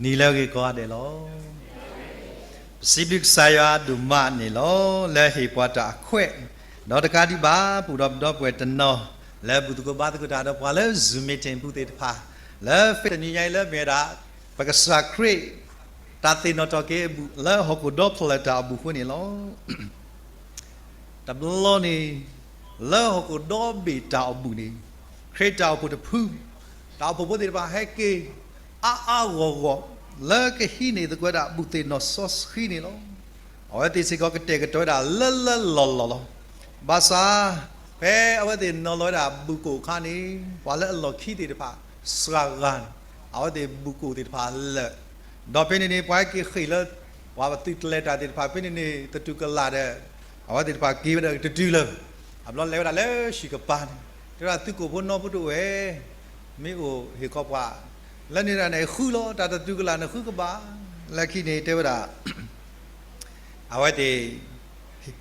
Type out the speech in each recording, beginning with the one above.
နံၤလၢအဂ့ၤကိးဂၤဒဲးလီၤ. ပစံးဘျုးကစၢ်ယွၤဒိၣ်မးန့ၣ်လီၤ. လၢဟ့ၣ်ပှၤတၢ်အခွဲး, ဒီးတကးဒံးဘၣ် ပအိၣ်ဒီးပဒီပုၢ်ဝဲၢ်တနီၤ လၢဘူၣ်သကိးဘါသကိးတၢ်ဒီးပှၤလၢ Zoom meeting ပူၤသ့ၣ်တဖၣ်, လၢ Facebook တနံၤညါအံၤလၢမ့ၢ်ဝဲဒၣ် ပကစၢ်ခရံာ် တၢ်သ့ၣ်နီၣ်ထီၣ်က့ၤအဘူၣ် လၢဟီၣ်ခိၣ်ဒီဖျၢၣ်တၢ်အဘူၣ်အဃိန့ၣ်လီၤ. တဘျီန့ၣ် လၢဟီၣ်ခိၣ်ဒီဘ့ၣ်တၢ်အဘူၣ်န့ၣ် ခရံာ်တၢ်အိၣ်ဖှိၣ်တဖု, တၢ်အိၣ်ဖှိၣ်ဖိသ့ၣ်တဖၣ်ဟဲက့ၤ အါအါဂီၢ်ဂီၢ် လၢကဟံးန့ၢ်သကိးဝဲဒၣ်ဘူၣ်သ့ၣ်နီၣ်စီဆှံန့ၣ်လီၤ. အဝဲသ့ၣ်စ့ၢ်ကီးကတဲာ်ကတီၤဝဲဒၣ်လၢလၢလီၢ်လီၢ်လီၤ. ဘၣ်ဆၣ် ဖဲအဝဲသ့ၣ်နီၤလီၤဝဲဒၣ်ဘူၣ်ကိၣ်အခါန့ၣ် ပှၤလၢအလီၢ်ခံသ့ၣ်တဖၣ် စှၤဂၤန့ၣ် အဝဲသ့ၣ်ဘူၣ်ကိၣ်သ့ၣ်တဖၣ်လၢာ်, ဒီးဖဲန့ၣ်န့ၣ် ပှၤဟဲက့ၤဃ့ၢ်လၢ ပှၤပသုးကျဲၤတၢ်သ့ၣ်တဖၣ် ဖဲန့ၣ်န့ၣ် သတူၢ်ကလာ်ဒီး အဝဲသ့ၣ်တဖၣ်က့ၤဝဲဒၣ်တတုၤလၢၤ, အဘျီလဲၤဝဲဒၣ်လၢဟံၣ်ကပၤန့ၣ် တဲဝဲဒၣ်သုးကိၣ်ဖိနီဖိတအိၣ်ဝဲ မ့ၢ်အိၣ်ဟ့ၣ်ခီပှၤ လၢန့ၣ်ဒၣ်န့ၣ်ဃုလီၤ တၢ်တတုၤကလာ်န့ၣ်ဃုကဘၣ်, လၢခံန့ၣ်တဲဝဲဒၣ် အဝဲသ့ၣ်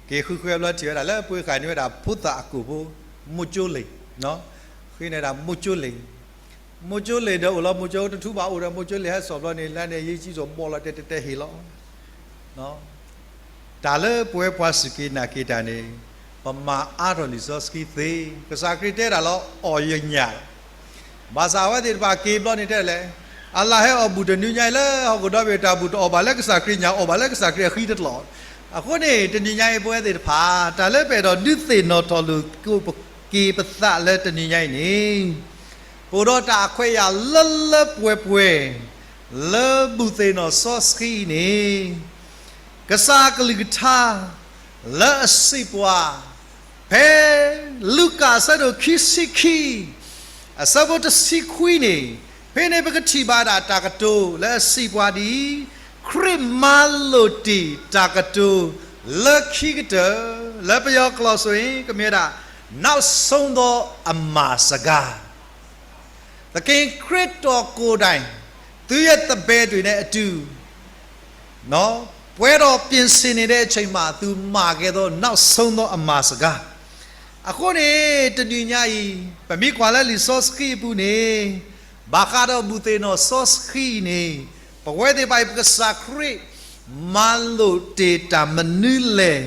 က့ၤဃုဃုအဘျီထံၣ်ဝဲဒၣ်လၢပှ့ၤဃာ်န့ၢ်ဝဲဒၣ်ဖိသၣ်အကိၣ်ဖိ မိၢ်ကၠိလ့ၣ်, ဃ့န့ၢ်ဝဲဒၣ်မိၢ်ကၠိလ့ၣ်, မိၢ်ကၠိလ့ၣ်ဒီးအိၣ်လီၤ မိၢ်ကၠိတထူဘၣ်အိၣ်ဒီးမိၢ်ကၠိလ့ၣ်ဟဲစိာ်ဘျီန့ၣ် လၢန့ၣ်ယ့ၢ်ကံစိာ်ဘီၣ်လီၤတဲာ်တဲာ်ဟ့ၣ်လီၤ တၢ်လၢပဝဲပှၤစူၢ်က့ၤနာ်က့ၤတၢ်န့ၣ် ပမၤအါထီၣ်လံာ်စီဆှံသ့, ကစၢ်ခရံာ်တဲဒၣ်လီၤ အီၣ်ယညၣ်, ဘၣ်ဆၣ်အဝဲသ့ၣ်တဖၣ်က့ၤဘျီန့ၣ်တဲလဲၣ်, အလၢ်ဟဲအီၣ်ဘူၣ်တနွံညါအံၤလၢဟီၣ်ခိၣ်ဒီဘ့ၣ်တၢ်ဘူၣ်တအီၣ်ဘၣ်လၢကစၢ်ခရံာ်ညၣ် အီၣ်ဘၣ်လၢကစၢ်ခရံာ်အဃံတလီၢ်, အဃိန့ၣ် တနံၤညါအံၤပဝဲသ့ၣ်တဖၣ် တၢ်လၢပအဲၣ်ဒိးဒုးသ့ၣ်နီၣ်ထီၣ်လိာ်က့ၤပသးလၢတနံၤညါအံၤန့ၣ် ပအိၣ်ဒီးတၢ်အခွဲးအယာ်လၢလၢပှဲၤပှဲၤ လၢဘူၣ်သ့ၣ်နီၣ်စီဆှံအံၤန့ၣ် ကစၢ်အကလုၢ်ကထါ လၢအစံးပှၤ ဖဲလူၤကၣ်အဆၢဒိၣ်ခံဆံခံ အဆၢဖိတဆံခွံန့ၣ် ဖဲန့ၣ်ပကထံၣ်ဘၣ်ဒၣ်တၢ်ကတိၤလၢအစံးပှၤဒ်အံၤ, ခရံာ်မၤလိာ်တ့ၢ်တၢ်ကတိၤလၢခံကတၢၢ်, လၢပယီၤကျိာ်စ့ၢ်ကီး ကမ့ၢ်ဝဲဒၣ် နောက်ဆုံးသောအမှာစကား သခင်ခရစ်တော်ကိုယ်တိုင် သူ့ရဲ့သဘက်တွေနဲ့အတူ နော် ပွဲတော်ပြင်ဆင်နေတဲ့အချိန်မှာ သူမှာခဲ့သောနောက်ဆုံးသောအမှာစကား အဃိန့ၣ် တနံၤညါအံၤ ပမ့ၢ်ကွၢ်လၢလံာ်စီဆှံအပူၤန့ၣ် ဘၣ်ဃးဒီးဘူၣ်သ့ၣ်နီၣ်စီဆှံအံၤန့ၣ် ပဝဲသ့ၣ်တဖၣ်အံၤ ပကစၢ်ခရံာ် မၤလိာ်တ့ၢ်တၢ်မနုၤလဲၣ်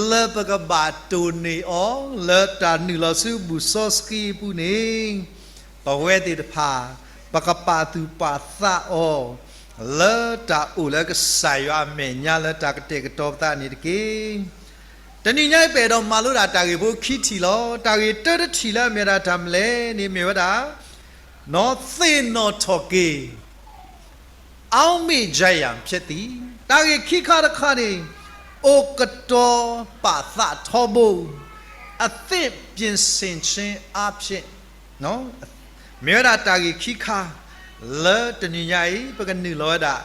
လၢပကဘၣ်တိၢ်န့ၢ်အီၤ လၢတၢ်နုာ်လီၤဆူဘူၣ်စီဆှံအပူၤန့ၣ် ပဝဲသ့ၣ်တဖၣ် ပကပာ်သူၣ်ပာ်သးအီၤ လၢတၢ်အိၣ်လၢကစၢ်ယွၤအမဲာ်ညါ လၢတၢ်ကတဲာ်ကတီၤပသးန့ၣ်တက့ၢ်. တနံၤညါအံၤ ပအဲၣ်ဒိးမၤလိဒၣ်တၢ်ဂ့ၢ်ဖိခံထံၣ်လီၤ. တၢ်ဂ့ၢ်တၢတထံၣ်လၢအမ့ၢ်ဝဲဒၣ်တၢ်မနုၤလဲၣ်န့ၣ် မ့ၢ်ဝဲဒၣ် သ့ၣ်နီၣ်ထီၣ်က့ၤ အောက်မေ့ကြရာဖြစ်သည်. တၢ်ဂ့ၢ်ခံခါတခါန့ၣ် အိၣ်ကတီၤပာ်သးထီဘိ အသင့်ပြင်ဆင်ခြင်းအားဖြင့် မ့ၢ်ဝဲဒၣ်တၢ်ဂ့ၢ်ခံခါ လၢတနံၤညါအံၤ ပကနုာ်လီၤဝဲဒၣ်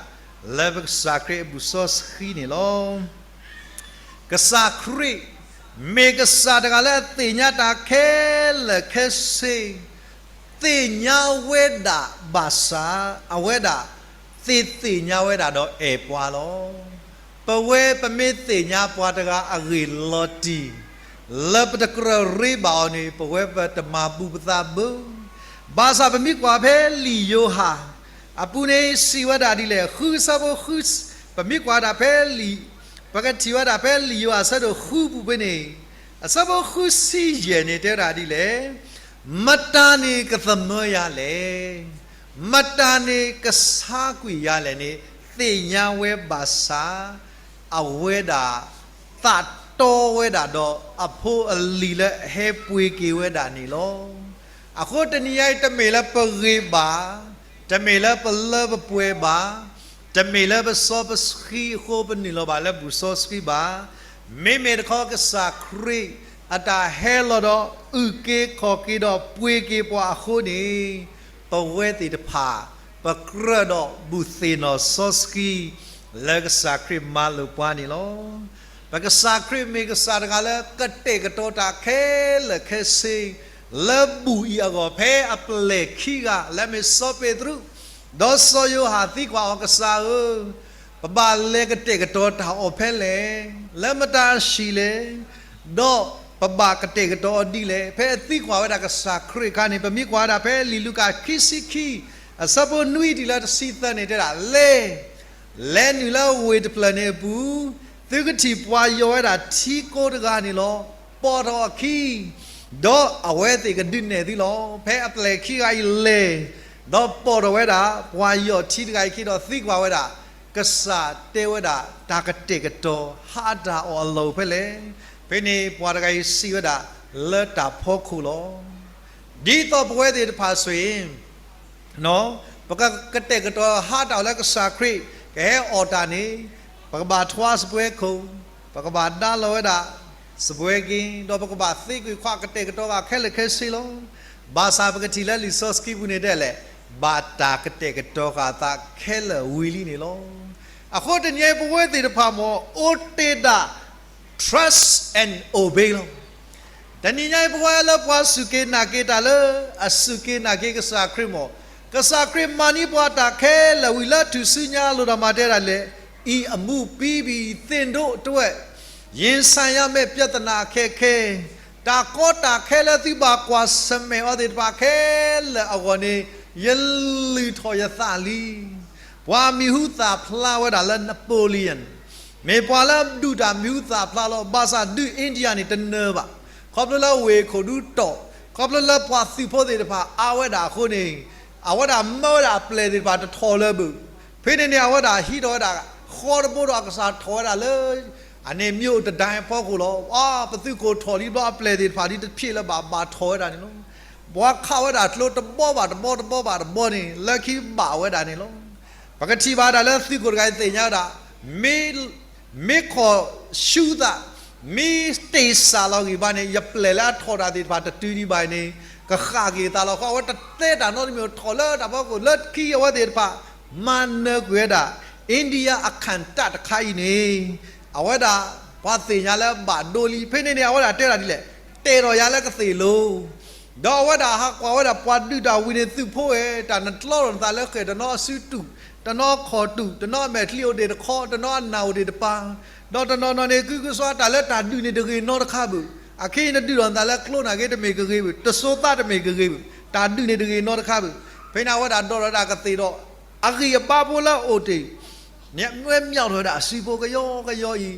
လၢပကစၢ်ခရံာ်အဘူၣ်စီဆှံန့ၣ်လီၤ. ကစၢ်ခရံာ် မ့ၢ်ကစၢ်တဂၤလၢအသ့ၣ်ညါတၢ်ခဲလၢာ်ခဲဆ့ သ့ၣ်ညါဝဲဒၣ်ဘၣ်ဆၣ် အဝဲဒၣ်သ့ၣ်သ့ၣ်ညါဝဲဒၣ်ဒီးအဲၣ်ပှၤလီၤ. ပဝဲပမ့ၢ်သ့ၣ်ညါပှၤတဂၤအဂ့ၢ်လီၤတံၢ် လၢပတကြၢးရ့ဘၣ်အီၤန့ၣ် ပဝဲပတမၤဘူးပသးဘၣ်. ဘၣ်ဆၣ်ပမ့ၢ်ကွၢ်ဖဲလံာ်ယိၤဟၣ် အပူၤန့ၣ်စံးဝဲဒၣ်ဒ်လဲၣ် ဃုအဆၢဖိဃု ပမ့ၢ်ကွၢ်ဒၣ်ဖဲလံာ် ပကထံၣ်ဝဲဒၣ်ဖဲလံာ်ယိၤဟၣ်အဆၢဒိၣ်ဃုပူၤဖဲန့ၣ် အဆၢဖိဃုဆံယဲၢ်န့ၣ်တဲဝဲဒၣ်ဒ်လဲၣ် မတၤန့ၣ်ကသမၢယၤလဲၣ်. မတၤန့ၣ်ကဆါကွံာ်ယၤလဲၣ်န့ၣ် သ့ၣ်ညါဝဲဘၣ်ဆၣ် အဝဲဒၣ် သးတီဝဲဒၣ်ဒီးအဖိအလံၤလၢအဟဲပှ့ၤက့ၤဝဲဒၣ်န့ၣ်လီၤ. အဃိတနံၤညါအံၤ တမ့ၢ်လၢပဂ့ၤဘၣ်, တမ့ၢ်လၢပလၢပပှဲၤဘၣ်, တမ့ၢ်လၢပစီပဆှံအဃိပနုာ်လီၤဘၣ်လၢဘူၣ်စီဆှံဘၣ်. မ့မ့ၢ်တခီကစၢ်ခရံာ်အတၢ်ဟဲလီၤဒီးအုၣ်က့ၤခီၣ်က့ၤဒီးပှ့ၤက့ၤပှၤအဃိန့ၣ် ပဝဲသ့ၣ်တဖၣ် ပကြၢးဒီးဘူၣ်သ့ၣ်နီၣ်စီဆှံ လၢကစၢ်ခရံာ်မၤလိာ်ပှၤန့ၣ်လီၤ. ပကစၢ်ခရံာ်မ့ၢ်ကစၢ်တဂၤလၢကတဲာ်ကတီၤတၢ်ခဲလၢာ်ခဲဆ့ လၢဘူၣ်အံၤအဂီၢ် ဖဲအပျဲၢ်ခံဂၤ လၢအမ့ၢ်စီၤပ့းတရူး ဒီးစီၤယိၤဟၣ်သံကွၢ်အီၤ ကစၢ်ဧၢ, ပဘၣ်လဲၤကတဲာ်ကတီၤတၢ်အီၤဖဲလဲၣ်, လၢမတၤအဟံၣ်လဲၣ်, ဒီးပဘၣ်ကတဲာ်ကတီၤအီၤဒ်လဲၣ်. ဖဲအသံကွၢ်ဝဲဒၣ်ကစၢ်ခရံာ်အခါန့ၣ် ပမ့ၢ်ကွၢ်ဝဲဒၣ်ဖဲလံာ်လူၤကၣ်ခံဆံခံ အဆၢဖိနွံတုၤလၢတဆံသၢန့ၣ်တဲဒၣ်, လဲၤ, လဲၤနုာ်လၢဝ့ၢ်တဖျၢၣ်န့ၣ်အပူၤ, သုကထံၣ်ပှၤယီၢ်ဝဲဒၣ်ထံကိးတဂၤန့ၣ်လီၤ. ပိာ်ထီၣ်အခံ, ဒီးအဝဲသ့ၣ်ကဒုးနဲၣ်သုလီၤ. ဖဲအပျဲၢ်ခံဂၤအံၤလဲၤ, ဒီးပိာ်ထီၣ်ဝဲဒၣ် ပှၤယီၢ်ထံတဂၤအံၤခံဒီးသံကွၢ်ဝဲဒၣ်, ကစၢ်တဲဝဲဒၣ် တၢ်ကတဲာ်ကတီၤဟးတၢ်အီၤအလီၢ်အိၣ်ဖဲလဲၣ်. ဖဲန့ၣ်ပှၤတဂၤအံၤစံးဝဲဒၣ်, လၢတၢ်ဖီခိၣ်လီၤ. ဒ်သိးပဝဲသ့ၣ်တဖၣ်ဆိၣ်အံၤ ပကကတဲာ်ကတီၤဟးတၢ်အီၤလၢကစၢ်ခရံာ်ကဟဲအီၣ်တၢ်န့ၣ်, ပကဘၣ်ထွါစပွဲခိၣ်, ပကဘၣ်ဒါလီၤဝဲဒၣ်စပွဲက့ၤ, ဒီးပကဘၣ်သ့ကွံာ်ခွါကတဲာ်ကတီၤဃာ်ခဲလၢာ်ခဲဆ့လီၤ. ဘၣ်ဆၣ်ပကထံၣ်လၢလံာ်စီဆှံပူၤန့ၣ်ဒဲးလဲၣ်, ဘၣ်တၢ်ကတဲာ်ကတီၤဃာ်အသးခဲလၢာ်ဝံၤလံန့ၣ်လီၤ. အဃိတနံၤအံၤပဝဲသ့ၣ်တဖၣ်မ့ၢ်အိၣ်တ့ၢ်ဒၣ် trust and obey လီၤ. တနံၤညါအံၤ ပဝဲလၢပှၤစူၢ်က့ၤနာ်က့ၤတၢ်လၢ အစူၢ်က့ၤနာ်က့ၤကစၢ်ခရံာ်မ့ၢ်, ကစၢ်ခရံာ်မၤန့ၢ်ပှၤတၢ်ခဲလၢာ်ဝံၤလၢထူၣ်စုညါအလိၤဒီးမၤတဲဒၣ်လဲၣ်, အံၤအမူပံဘံၣ်သ့ၣ်ဒိၣ်တဝဲၢ်, ရင်ဆိုင်ရမယ့်ပြဿနာအခက်အခဲ, တၢ်ကီတၢ်ခဲလၢသုဘၣ်ကွၢ်ဆၢၣ်မဲာ်အီၤသ့ၣ်တဖၣ်ခဲလၢာ်အဂီၢ်န့ၣ်, ယလုၢ်ထီၣ်ယသးလံ. ပှၤမံၤဟူသၣ်ဖျါဝဲဒၣ်လၢ Napoleon မ့ၢ်ပှၤလၢဒုးတၢ်မံၤဟူသၣ်ဖျါလီၤ. ဘၣ်ဆၣ်ဒုး India န့ၣ်တနၢၤဘၣ်, ခီဖျိလၢဝ့ၢ်ခိၣ်ဒူတီၢ်, ခီဖျိလၢပှၤသုးဖိသ့ၣ်တဖၣ်အါဝဲဒၣ်အဃိန့ၣ်, အဝဲဒၣ်မၢဝဲဒၣ်အပျဲၢ်သ့ၣ်တဖၣ်တထီၣ်လၢၤဘၣ်. ဖဲန့ၣ်န့ၣ် အဝဲဒၣ်ဟံးထီၣ်ဝဲဒၣ်ဃီတဘိဒီးအကစၢ်ထီၣ်ဝဲဒၣ်လၢ အန့ၣ်မ့ၢ်အိၣ်တဒၣ်အဖီခိၣ်လီၤ. အါ ပသုးခိၣ်ထီၣ်လံဘျီအပျဲၢ်သ့ၣ်တဖၣ်ဒ်တဖျ့လၢၤဘၣ် ဘၣ်ထီၣ်ဝဲဒၣ်န့ၣ်လီၤ. ပှၤခးဝဲဒၣ်ကျိတဘီဘၣ်တဘီတဘီဘၣ်တဘီန့ၣ် လၢခံဘၣ်ဝဲဒၣ်န့ၣ်လီၤ. ပကထံၣ်ဘၣ်ဒၣ်လၢသုးခိၣ်တဂၤအံၤသ့ၣ်ညါဝဲဒၣ်, မ့ၢ် မ့ၢ်ခီၣ်ဆူသး, မ့ၢ်တ့ၢ်စၢ်လီၤဂံၢ်ဘါန့ၣ် ယပျဲၢ်လၢအထီၣ်တၢ်သ့ၣ်တဖၣ်တတုၤဒံးဘၣ်အံၤန့ၣ် ကဃၣ်က့ၤသးလီၤ. အဝဲတတဲတၢ်နီတမံၤထီၣ်လၢတၢ်ဖီခိၣ်လၢခံအဝဲသ့ၣ်တဖၣ် မၤနၢၤကွံာ်ဝဲဒၣ် India အခၣ်တၢ်တခါအံၤန့ၣ်, အဝဲဒၣ်ပှၤသ့ၣ်ညါလၢဘၣ်ဒိလံ. ဖဲန့ၣ်န့ၣ် အဝဲဒၣ်တဲဒၣ်ဒ်လဲၣ်, တဲာ်ထီၣ်ယၤလၢကသ့ၣ်လိၤ ဒီးအဝဲဒၣ်ဟးကွၢ်ဝဲဒၣ်ပှၤဒုးတၢ်ဝံၤန့ၣ် သုးဖိဧၢ, တၢ်နကျီထီၣ်နသးလၢဃဲၣ်, တနီၤအစုတူၢ်, တနီၤအခီၣ်တူၢ်, တနီၤအမဲာ်ချံအိၣ်ဒံးတခီ, တနီၤအနၢ်အိၣ်ဒံးတပၤ, ဒီးတနီၤနီၤန့ၣ် ကုကုဆှါတၢ်လၢတၢ်ဒုးန့ၣ်တဂ့ၤနီတခါဘၣ်. အခဲအံၤနဒုးထီၣ်နသးလၢကျိနာ်က့ တမ့ၢ်ကဂ့ၤဘၣ်, တစိၤသးတမ့ၢ်ကဂ့ၤဘၣ်, တၢ်ဒုးန့ၣ်တဂ့ၤနီတခါဘၣ်. ဖဲန့ၣ်အဝဲဒၣ်ဒိးထီၣ်ဝဲဒၣ်ကသ့ၣ်ဒီး အဂံၢ်အဘါဖိလၢအအိၣ်တ့ၢ် န့ၣ် မၢမၠီၣ်ထီၣ်ဝဲဒၣ်အစုဖိကယီကယီအံၤ,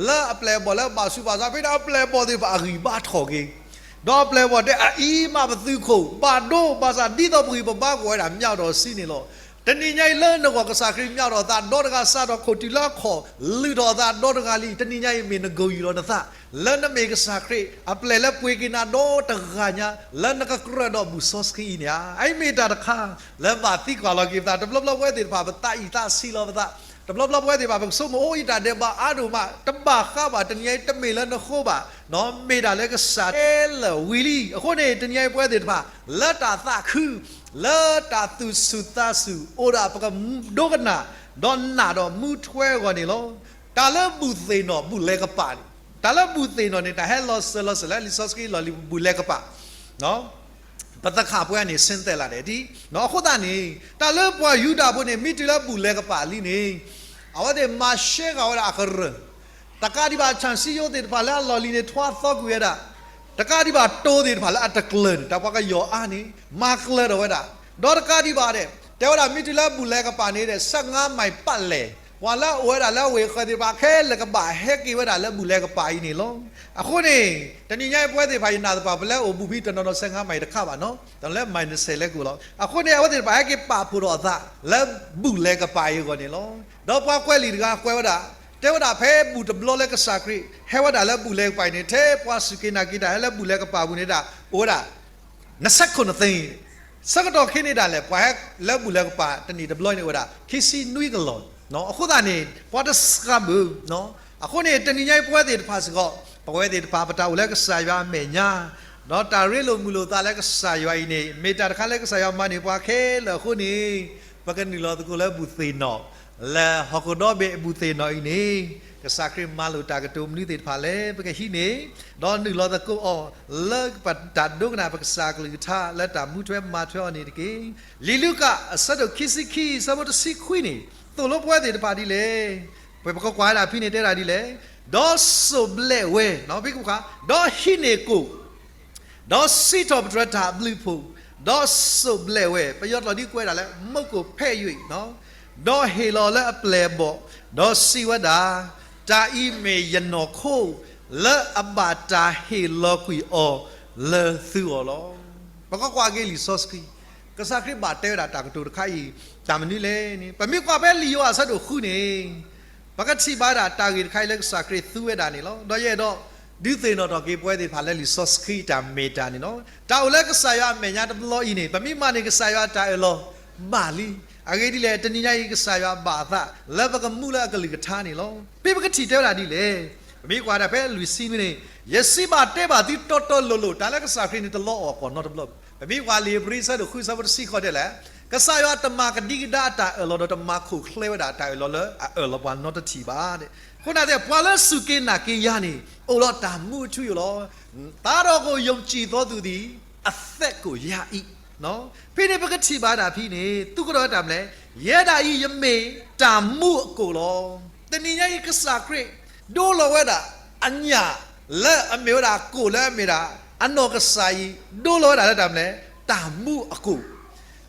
လၢအပျဲၢ်အဘီၣ်လၢဘၣ်ဆူးဘၣ်ဆါ, ဖဲန့ၣ်အပျဲၢ်အဘီၣ်သ့ၣ်တဖၣ်အဂံၢ်ဘါထီၣ်က့ၤ, ဒီးအပျဲၢ်အဘီၣ်တဲ အအံၤမးပသုးခိၣ်ဘၣ်ဒိ, ဘၣ်ဆၣ်ဒ်သိးပဂံၢ်ပဘါကအိၣ်ဝဲဒၣ် မၠီၣ်ထီၣ်စုန့ၣ်လီၤ. တနံၤညါအံၤလၢနဂီၢ် ကစၢ်ခရံာ်မၠီၣ်ထီၣ်သးဒီတဂၤ စးထီၣ်ခိၣ်တုၤလၢအခီၣ်, လုၢ်ထီၣ်သးဒီတဂၤလံ. တနံၤညါအံၤမ့ၢ်နဂီၢ်ယုၢ်လီၤနသး လၢနမ့ၢ်ကစၢ်ခရံာ်အပျဲၢ်လၢပှ့ၤက့ၤနၤဒီတဂၤညါ လၢနကကြၢးဒီးဘူၣ်စီဆှံအံၤန့ၣ်ဧါ. အအံၤမ့ၢ်တၢ်တခါလၢဘၣ်သံကွၢ်လီၤက့ၤပသး. တဘျီဘျီပဝဲသ့ၣ်တဖၣ် ပသးအံၣ်သးဆံးလီၤပသး, တဘျီဘျီပဝဲသ့ၣ်တဖၣ် ပကဆိကမိၣ် အိၣ်အံၤတၢ်ဒဲးဘးအါဒိၣ်မး, တဘၣ်ဃးဘၣ်. တနံၤညါအံၤတမ့ၢ်လၢနဃိဘၣ်, မ့ၢ်ဒၣ်လၢကစၢ်တဲလၢာ်ဝံၤလံ. အဃိန့ၣ် တနံၤညါအံၤပဝဲသ့ၣ်တဖၣ် လၢတၢ်သးခု လၢတၢ်သူၣ်ဆူၣ်သးဆူၣ် အိၣ်ဒၣ်ပကဒိကနၣ် ဒီးနာ်ဒီးမူထွဲအဂီၢ်န့ၣ်လီၤ. တၢ်လၢဘူၣ်သ့ၣ်နီၣ် ဘူၣ်လဲၤကပာ်န့ၣ်, တၢ်လၢဘူၣ်သ့ၣ်နီၣ်န့ၣ် တၢ်ဟဲလီၤစၢၤလီၤစၢၤလၢလံာ်စီဆှံလီၢ်လံၤ ဘူၣ်လဲၤကပာ် ပသခါပှဲၤန့ၣ် ဆင်းသက်လာတယ်ဒ်, အဃိသတးန့ၣ် တၢ်လၢပှၤယူဒၤဖိန့ၣ် မ့ၢ်တုၤလၢဘူၣ်လဲၤကပာ်လံန့ၣ် အဝဲသ့ၣ်မၤရှဲဃာ်ဝဲဒၣ်အကရၢၢ်, တကးဒံးဘၣ် ဆၣ်စံယိသ့ၣ်တဖၣ်လၢအလီၢ်လံၤန့ၣ် ထွါသီကွံာ်ဝဲဒၣ်, တကးဒံးဘၣ်တိၤသ့ၣ်တဖၣ်လၢအတကျၢၤန့ၣ် တၢ်ပှၤကယီၤအါန့ၣ် မၤကျၢၤထီၣ်ဝဲဒၣ်, ဒီးတကးဒံးဘၣ်ဒဲး တဲဝဲဒၣ် မ့ၢ်တုၤလၢဘူၣ်လဲၤကပာ်န့ၣ်ဒီး ဆယ့်ငါးမိုင်ပတ်လည် ပှၤလၢအအိၣ်ဝဲဒၣ်လၢအဝ့ၢ်ဃၢၤသ့ၣ်တဖၣ်ခဲလၢာ်ကဘၣ်ဟဲက့ၤဝဲဒၣ်လၢဘူၣ်လဲၤကပာ်အံၤန့ၣ်လီၤ. အဃိန့ၣ် တနံၤညါအံၤပဝဲသ့ၣ်တဖၣ် ယနာ်သပှၢ် ပလဲၤအိၣ်ဘူၣ်ဖဲတနီၤနီၤ ဆယ့်ငါးမိုင်တခါဘၣ်နီၤ, တနီၤလၢ မိုင်နှစ်ဆယ် လဲၤကအိၣ်လီၤ. အဃိန့ၣ် အဝဲသ့ၣ်တဖၣ်ဟဲက့ၤပာ်ဖှိၣ်ထီၣ်အသးလၢဘူၣ်လဲၤကပာ်အံၤအဂီၢ်န့ၣ်လီၤ. ဒီးပှၤကွဲးလံာ်တဂၤကွဲးဝဲဒၣ်, တဲဝဲဒၣ်ဖဲဘူၣ်တဘျီလၢကစၢ်ခရံာ်ဟဲဝဲဒၣ်လၢဘူၣ်လဲၤကပာ်အံၤန့ၣ် ထဲပှၤစူၢ်က့ၤနာ်က့ၤတၢ် ဟဲလၢဘူၣ်လဲၤကပာ်ပူၤန့ၣ်ဒၣ် အိၣ်ဝဲဒၣ် နှစ်ဆယ့်ခုနစ်သိန်း, ဆၢကတီၢ်ခဲအံၤန့ၣ်ဒၣ်လဲာ် ပှၤဟဲလၢဘူၣ်လဲၤကပာ်တနံၣ်တဘျီန့ၣ်အိၣ်ဝဲဒၣ် ခံဆံနွံကလီၢ်. အဃိသတးန့ၣ် ပှၤတစှၤဘၣ်. အဃိန့ၣ် တနံၤညါအံၤပဝဲသ့ၣ်တဖၣ်စ့ၢ်ကီး ပဝဲသ့ၣ်တဖၣ် ပတၢ်အိၣ်လၢကစၢ်ယွၤအမဲာ်ညါ ဒီးတၢ်ရ့လိာ်မုာ်လိာ်သးလၢကစၢ်ယွၤအံၤန့ၣ် မ့ၢ်တၢ်တခါလၢကစၢ်ယွၤမၤန့ၢ်ပှၤခဲလၢာ်အဃိန့ၣ် ပကနုာ်လီၤသကိးလၢဘူၣ်သ့ၣ်နီၣ် လၢဟီၣ်ခိၣ်ဒီဘ့ၣ်အဘူၣ်သ့ၣ်နီၣ်အံၤန့ၣ် ကစၢ်ခရံာ်မၤလိာ်တၢ်ကတိၤမနုၤသ့ၣ်တဖၣ်လဲၣ် ပကဟံးန့ၢ် ဒီးနုာ်လီၤသကိးအီၤလၢပတၢ်ဒိကနၣ်ပကစၢ်အကလုၢ်ကထါ လၢတၢ်မူထွဲမၤထွဲအီၤန့ၣ်တက့ၢ်. လံာ်လူၤကၣ်အဆၢဒိၣ်ခံဆံခံ အဆၢဖိတဆံခွံန့ၣ် သိၣ်လိပဝဲသ့ၣ်တဖၣ်ဒ်လဲၣ်. ပကကွၢ်ဝဲဒၣ်ဖဲန့ၣ်တဲဒၣ်ဒ်လဲၣ်. ဒီးစိၢ်ဘျဲးဝဲ, ဒီးဟံးန့ၢ်ကိၣ် ဒီးစံးထီၣ်ပတြၢၤတၢ်အဘျုးအဖှိၣ်, ဒီးစိးဘျဲးဝဲ, ပယီၤကျိာ်ဒ်ကွဲးဒၣ်လၢ မုတ်းကိုဖဲးယွံၣ်, ဒီးဟ့ၣ်လီၤလၢအပျဲၢ်အဘီၣ်, ဒီးစံးဝဲဒၣ်, တၢ်အံၤမ့ၢ်ယနီၢ်ခိ လၢအဘၣ်တၢ်ဟ့ၣ်လီၤကွံာ်အီၤလၢသုဂီၢ်လီၤ. ပကကွၢ်က့ၤလံာ်စီဆှံ, ကစၢ်ခရံာ်ဘၣ်တဲဝဲဒၣ်တၢ်ကတိၤတခါအံၤ တၢ်မနုၤလဲၣ်န့ၣ်, ပမ့ၢ်ကွၢ်ဖဲလံာ်ယိၤဟၣ်အဆၢဒိၣ်ဃုန့ၣ် ပကထံၣ်ဘၣ်ဝဲဒၣ်တၢ်ဂ့ၢ်တခါအံၤလၢကစၢ်ခရံာ်သူဝဲဒၣ်န့ၣ်လီၤ. ဒီးယအဲၣ်ဒိးဒုးသ့ၣ်နီၣ်ထီၣ်က့ၤပဝဲသ့ၣ်တဖၣ်လၢလံာ်စီဆှံတၢ်မ့ၢ်တၢ်န့ၣ်လီၤ. တၢ်အိၣ်လၢကစၢ်ယွၤအမဲာ်ညါတဘျီအံၤန့ၣ် ပမ့ၢ်မၤန့ၢ်ကစၢ်ယွၤတၢ်အၢၣ်လီၤဘၣ်လံ. အဂ့ၢ်ဒ်လဲၣ်, တနံၤညါအံၤ ကစၢ်ယွၤဘၣ်အသးလၢပကမူလၢအကလုၢ်ကထါန့ၣ်လီၤ. ဖဲပကထံၣ်တဲဝဲဒၣ်ဒ်လဲၣ်, ပမ့ၢ်ကွၢ်ဒၣ်ဖဲလွံၢ်ဆံန့ၣ်, ယစံးဘၣ်တဲဘၣ်သုတီတီလိၤလိၤ, တၢ်လၢကစၢ်ခရံာ်န့ၣ်တလီၤအီၣ်ကီၢ်နီတဘျီ. ပမ့ၢ်ကွၢ်လံာ်ဧ့ၤဘြံၤအဆၢဒိၣ်ဃုအဆၢဖိတဆံဃိးတဲလဲၣ်, ကစၢ်ယွၤတမၤကဒံကဒါအတၢ်အၢၣ်လီၤဒီးတမၤခိၣ်ချၢဝဲဒၣ်တၢ်အၢၣ်လီၤလၢအအၢၣ်လီၤပှၤနီတထံၣ်ဘၣ်. အဃိန့ၣ် ပှၤလၢစူၢ်က့ၤနာ်က့ၤယၤန့ၣ် အိၣ်ဒီးတၢ်မူအထူအယိာ်လီၤ. သးဒီးကအိၣ်ယုံကြည်သောသူသည်အသက်ကိုရ၏. ဖဲန့ၣ်ပကထံၣ်ဘၣ်ဒၣ်ဖဲန့ၣ် သူကဒီးတၢ်မနုၤလဲၣ်, ယဲဒၣ်အံၤယမ့ၢ်တၢ်မူအကိၣ်လီၤ. တနံၤညါအံၤ ကစၢ်ခရံာ် ဒိလီၤဝဲဒၣ်အညၣ်လၢအမ့ၢ်ဝဲဒၣ်ကိၣ်လၢအမ့ၢ်ဒၣ် အနီၢ်ကစၢ်အံၤ ဒိလီၤဝဲဒၣ်လၢတၢ်မနုၤလဲၣ်, တၢ်မူအကိၣ်.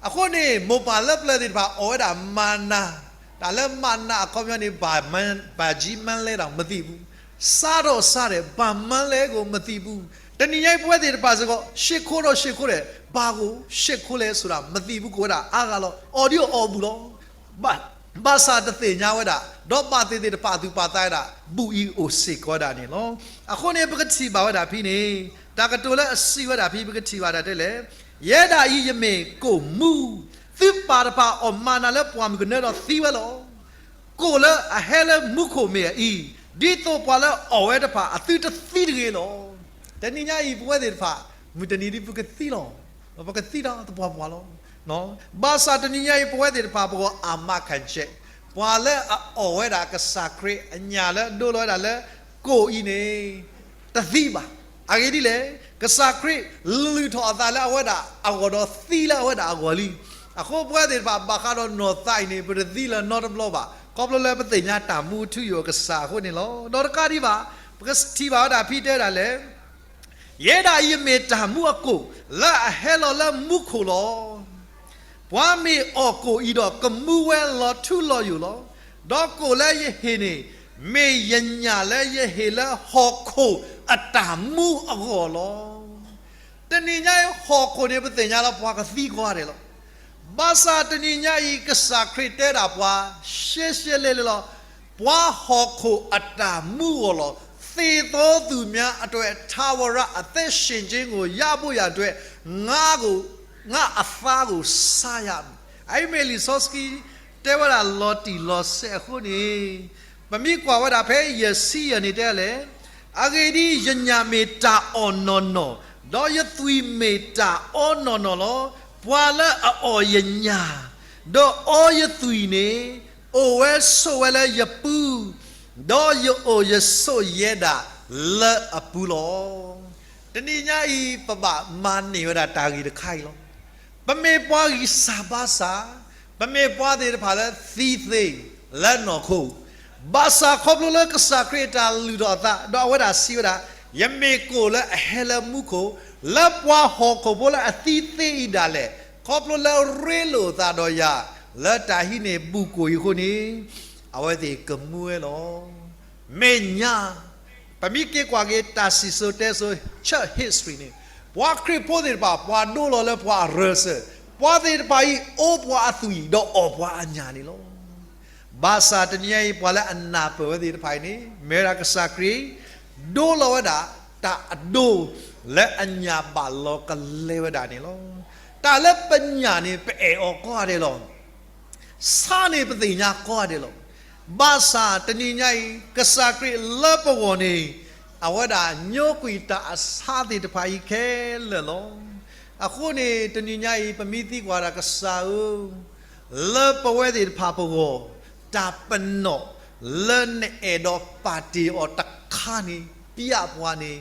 အဃိန့ၣ် မိၢ်ပၢ်လၢပျၢၤသ့ၣ်တဖၣ်အီၣ်ဝဲဒၣ်မၤနၤ, တၢ်လၢမၤနၤအခီပညီန့ၣ် ဘၣ်မၢ, ဘၣ်ကံမၤလဲဒီးမသံဘူး, စးထီၣ်စးထီၣ် ဘၣ်မၤလဲကအိၣ်မသံဘူး. တနံၤညါအံၤပဝဲသ့ၣ်တဖၣ်စ့ၢ်ကီး ရှ့ခိၣ်ဒီးရှ့ခိၣ်ဒီး ဘၣ်ကအိၣ်ရှ့ခိၣ်လဲဆိဒၣ်မသံဘူး, ကအိၣ်ဝဲဒၣ်အါဂၤလီၤ. အီၣ်ဒ်အီၣ်အီၣ်ဘူးလီၤ. ဘၣ်, ဘၣ်ဆၣ်တသ့ၣ်ညါဝဲဒၣ်, ဒီးဘၣ်သ့ၣ်သ့ၣ်တပာ်သူၣ်ပာ်သးဝဲဒၣ် ဘူးအံၤအိၣ်စ့ၢ်ကီးဝဲဒၣ်န့ၣ်လီၤ. အဃိန့ၣ် ပကထံၣ်ဘၣ်ဝဲဒၣ်ဖဲန့ၣ်, တၢ်ကတိၤလၢအစံးဝဲဒၣ်ဖဲ ပကထံၣ်ဘၣ်ဒၣ်တဲလဲၣ်, ယဲဒၣ်အံၤယမ့ၢ်ကိၣ်မူ, သုပၢ်တဖၣ်အီၣ်မၤနၤလၢပှၢ်မုၢ်ကနၢဒီးသံဝဲလီၤ. ကိၣ်လၢအဟဲလၢမူခိၣ်မ့ၢ်အအံၤ, ဒ်သိးပှၤလၢအအီၣ်ဝဲတဖၣ်အသုတသံတဂ့ၤလီၤ. တနံၤညါအံၤပဝဲသ့ၣ်တဖၣ် မုၢ်တနံၤဒ်ပကသံလီၤ. ပကသံတၢ်သပှၢ်ပှၢ်လီၤ. ဘၣ်ဆၣ်တနံၤညါအံၤ ပဝဲသ့ၣ်တဖၣ်ပဂီၢ်အမးခၣ်ကဲး, ပှၤလၢအအီၣ်ဝဲဒၣ်ကစၢ်ခရံာ်အညၣ်လၢအဒိလီၤဝဲဒၣ်လၢကိၣ်အံၤန့ၣ် တသံဘၣ်. အဂ့ၢ်ဒ်လဲၣ်, ကစၢ်ခရံာ်လုၢ်ထီၣ်အသးလၢအဝဲဒၣ်အဂီၢ်ဒီးသံလၢအဝဲဒၣ်အဂီၢ်လံ. အဃိပဝဲသ့ၣ်တဖၣ်ဘၣ်ဃးဒီးနီၢ်သးအံၤန့ၣ် ပတသံလၢၤနီတဘျီဘၣ်, ခီဖျိလၢပသ့ၣ်ညါတၢ်မူအထူအယိာ်အကစၢ်အဃိန့ၣ်လီၤ. ဒီးတကးဒံးဘၣ်, ပကထံၣ်ဘၣ်ဝဲဒၣ်ဖဲတဲဒၣ်လဲၣ်, ယဲဒၣ်အံၤယမ့ၢ်တၢ်မူအကိၣ် လၢအဟဲလီၤလၢမူခိၣ်လီၤ. ပှၤမ့ၢ်အီၣ်ကိၣ်အံၤဒီးကမူဝဲလီၤထူလီၤယိာ်လီၤ. ဒီးကိၣ်လၢယဟ့ၣ်န့ၣ် မ့ၢ်ယညၣ်လၢယဟ့ၣ်လၢဟီၣ်ခိၣ်အတၢ်မူအဂီၢ်လီၤ. တနံၤညါအံၤ ဟီၣ်ခိၣ်န့ၣ် ပသ့ၣ်ညါလၢပှၤကသံကိးဂၤဒဲးလီၤ. ဘၣ်ဆၣ်တနံၤညါအံၤ ကစၢ်ခရံာ်တဲဒၣ်ပှၤ ရှဲရှဲလဲလဲလီၤ. ပှၤဟီၣ်ခိၣ်အတၢ်မူအဂီၢ်လီၤ. သ့ၣ်သီသုးမံၤအတၢ် ထၢဝရအသ့ၣ်ရှ့ၣ်ကၠ့ကိၣ် ယါဘိယၤတၢ် ငါအသးကိၣ်ဆါယၤ. အအံၤမ့ၢ်လံာ်စီဆှံတဲဝဲဒၣ်လီၤတံၢ်လီၤဆဲးအဃိန့ၣ်, ပမ့ၢ်ကွၢ်ဝဲဒၣ်ဖဲယဲၢ်ဆံယဲၢ်န့ၣ်တဲလဲၣ်, အဂ့ၢ်ဒ်အံၤ, ယညၣ်မ့ၢ်တၢ်အီၣ်နီၢ်နီၢ်, ဒီးယသွံၣ်မ့ၢ်တၢ်အီနီၢ်နီၢ်လီၤ. ပှၤလၢအအီၣ်ယညၣ်, ဒီးအီယသွံၣ်န့ၣ်, အိၣ်ဝဲဆိးဝဲလၢယပူၤ, ဒီးယအိၣ်ယဆိးယဲဒၣ်လၢအပူၤလီၤ. တနံၤညါအံၤ ပဘၣ်မၤန့ၢ်ဝဲဒၣ်တၢ်ဂ့ၢ်တခါအံၤလီၤ. ပမ့ၢ်ပှၤဂံၢ်စၢ်ဘါစၢ်, ပမ့ၢ်ပှၤသ့ၣ်တဖၣ်လၢသံသ့လၢနီၢ်ခိ, ဘၣ်ဆၣ်ခီဖျိလၢကစၢ်ခရံာ်အတၢ်လုၢ်ထီၣ်အသး ဒီးအဝဲဒၣ်စံးဝဲဒၣ်, ယမ့ၢ်ကိၣ်လၢအဟဲလၢမူခိၣ်, လၢပှၤဟီၣ်ခိၣ်ဖိလၢအသံသ့အံၤဒၣ်လဲာ်, ခီဖျိလၢရ့လိာ်အသးဒီးယၤ, လၢတၢ်ဟံးန့ၢ်ဘူးကိၣ်အံၤအဃိန့ၣ်, အဝဲသ့ၣ်ကမူဝဲလီၤ. မ့ၢ်ညါ ပမ့ၢ်က့ၤကွၢ်က့ၤတၢ်စံၣ်စိၤတဲစိၤ church history န့ၣ်, ပှၤခရံာ်ဖိသ့ၣ်တဖၣ် ပှၤဒိလီၤလၢပှၤအရၢစၢၤ, ပှၤသ့ၣ်တဖၣ်အံၤ အိၣ်ပှၤအသွံၣ်ဒီးအီၣ်ပှၤအညၣ်န့ၣ်လီၤ. ဘၣ်ဆၣ်တနံၤညါအံၤ ပှၤလၢအနၢ်ပၢၢ်ဝဲသ့ၣ်တဖၣ်အံၤန့ၣ် မ့ၢ်ဝဲဒၣ်ကစၢ်ခရံာ် ဒိလီၤဝဲဒၣ် တၢ်အဒိ လၢအညၣ်ဘၣ်လီၤကလဲဝဲဒၣ်န့ၣ်လီၤ. တၢ်လၢပညၣ်န့ၣ် ပအဲၣ်အီၤကိးဂၤဒဲးလီၤ. ဆၣ်န့ၣ်ပသ့ၣ်ညါကိးဂၤဒဲးလီၤ. ဘၣ်ဆၣ်တနံၤညါအံၤ ကစၢ်ခရံာ်လၢပဂီၢ်န့ၣ် အဝဲဒၣ်ညိကွံာ်တၢ်အဆၣ်သ့ၣ်တဖၣ်အံၤခဲလၢာ်လီၤ. အဃိန့ၣ် တနံၤညါအံၤ ပမ့ၢ်သံကွၢ်ဒၣ်ကစၢ်ဧၢ, လၢပဝဲသ့ၣ်တဖၣ်ပဂီၢ် တၢ်ပနီၣ်လၢနအဲၣ်ဒိးပာ်တ့ၢ်အီၤတခါန့ၣ် ပျဲပှၤန့ၣ်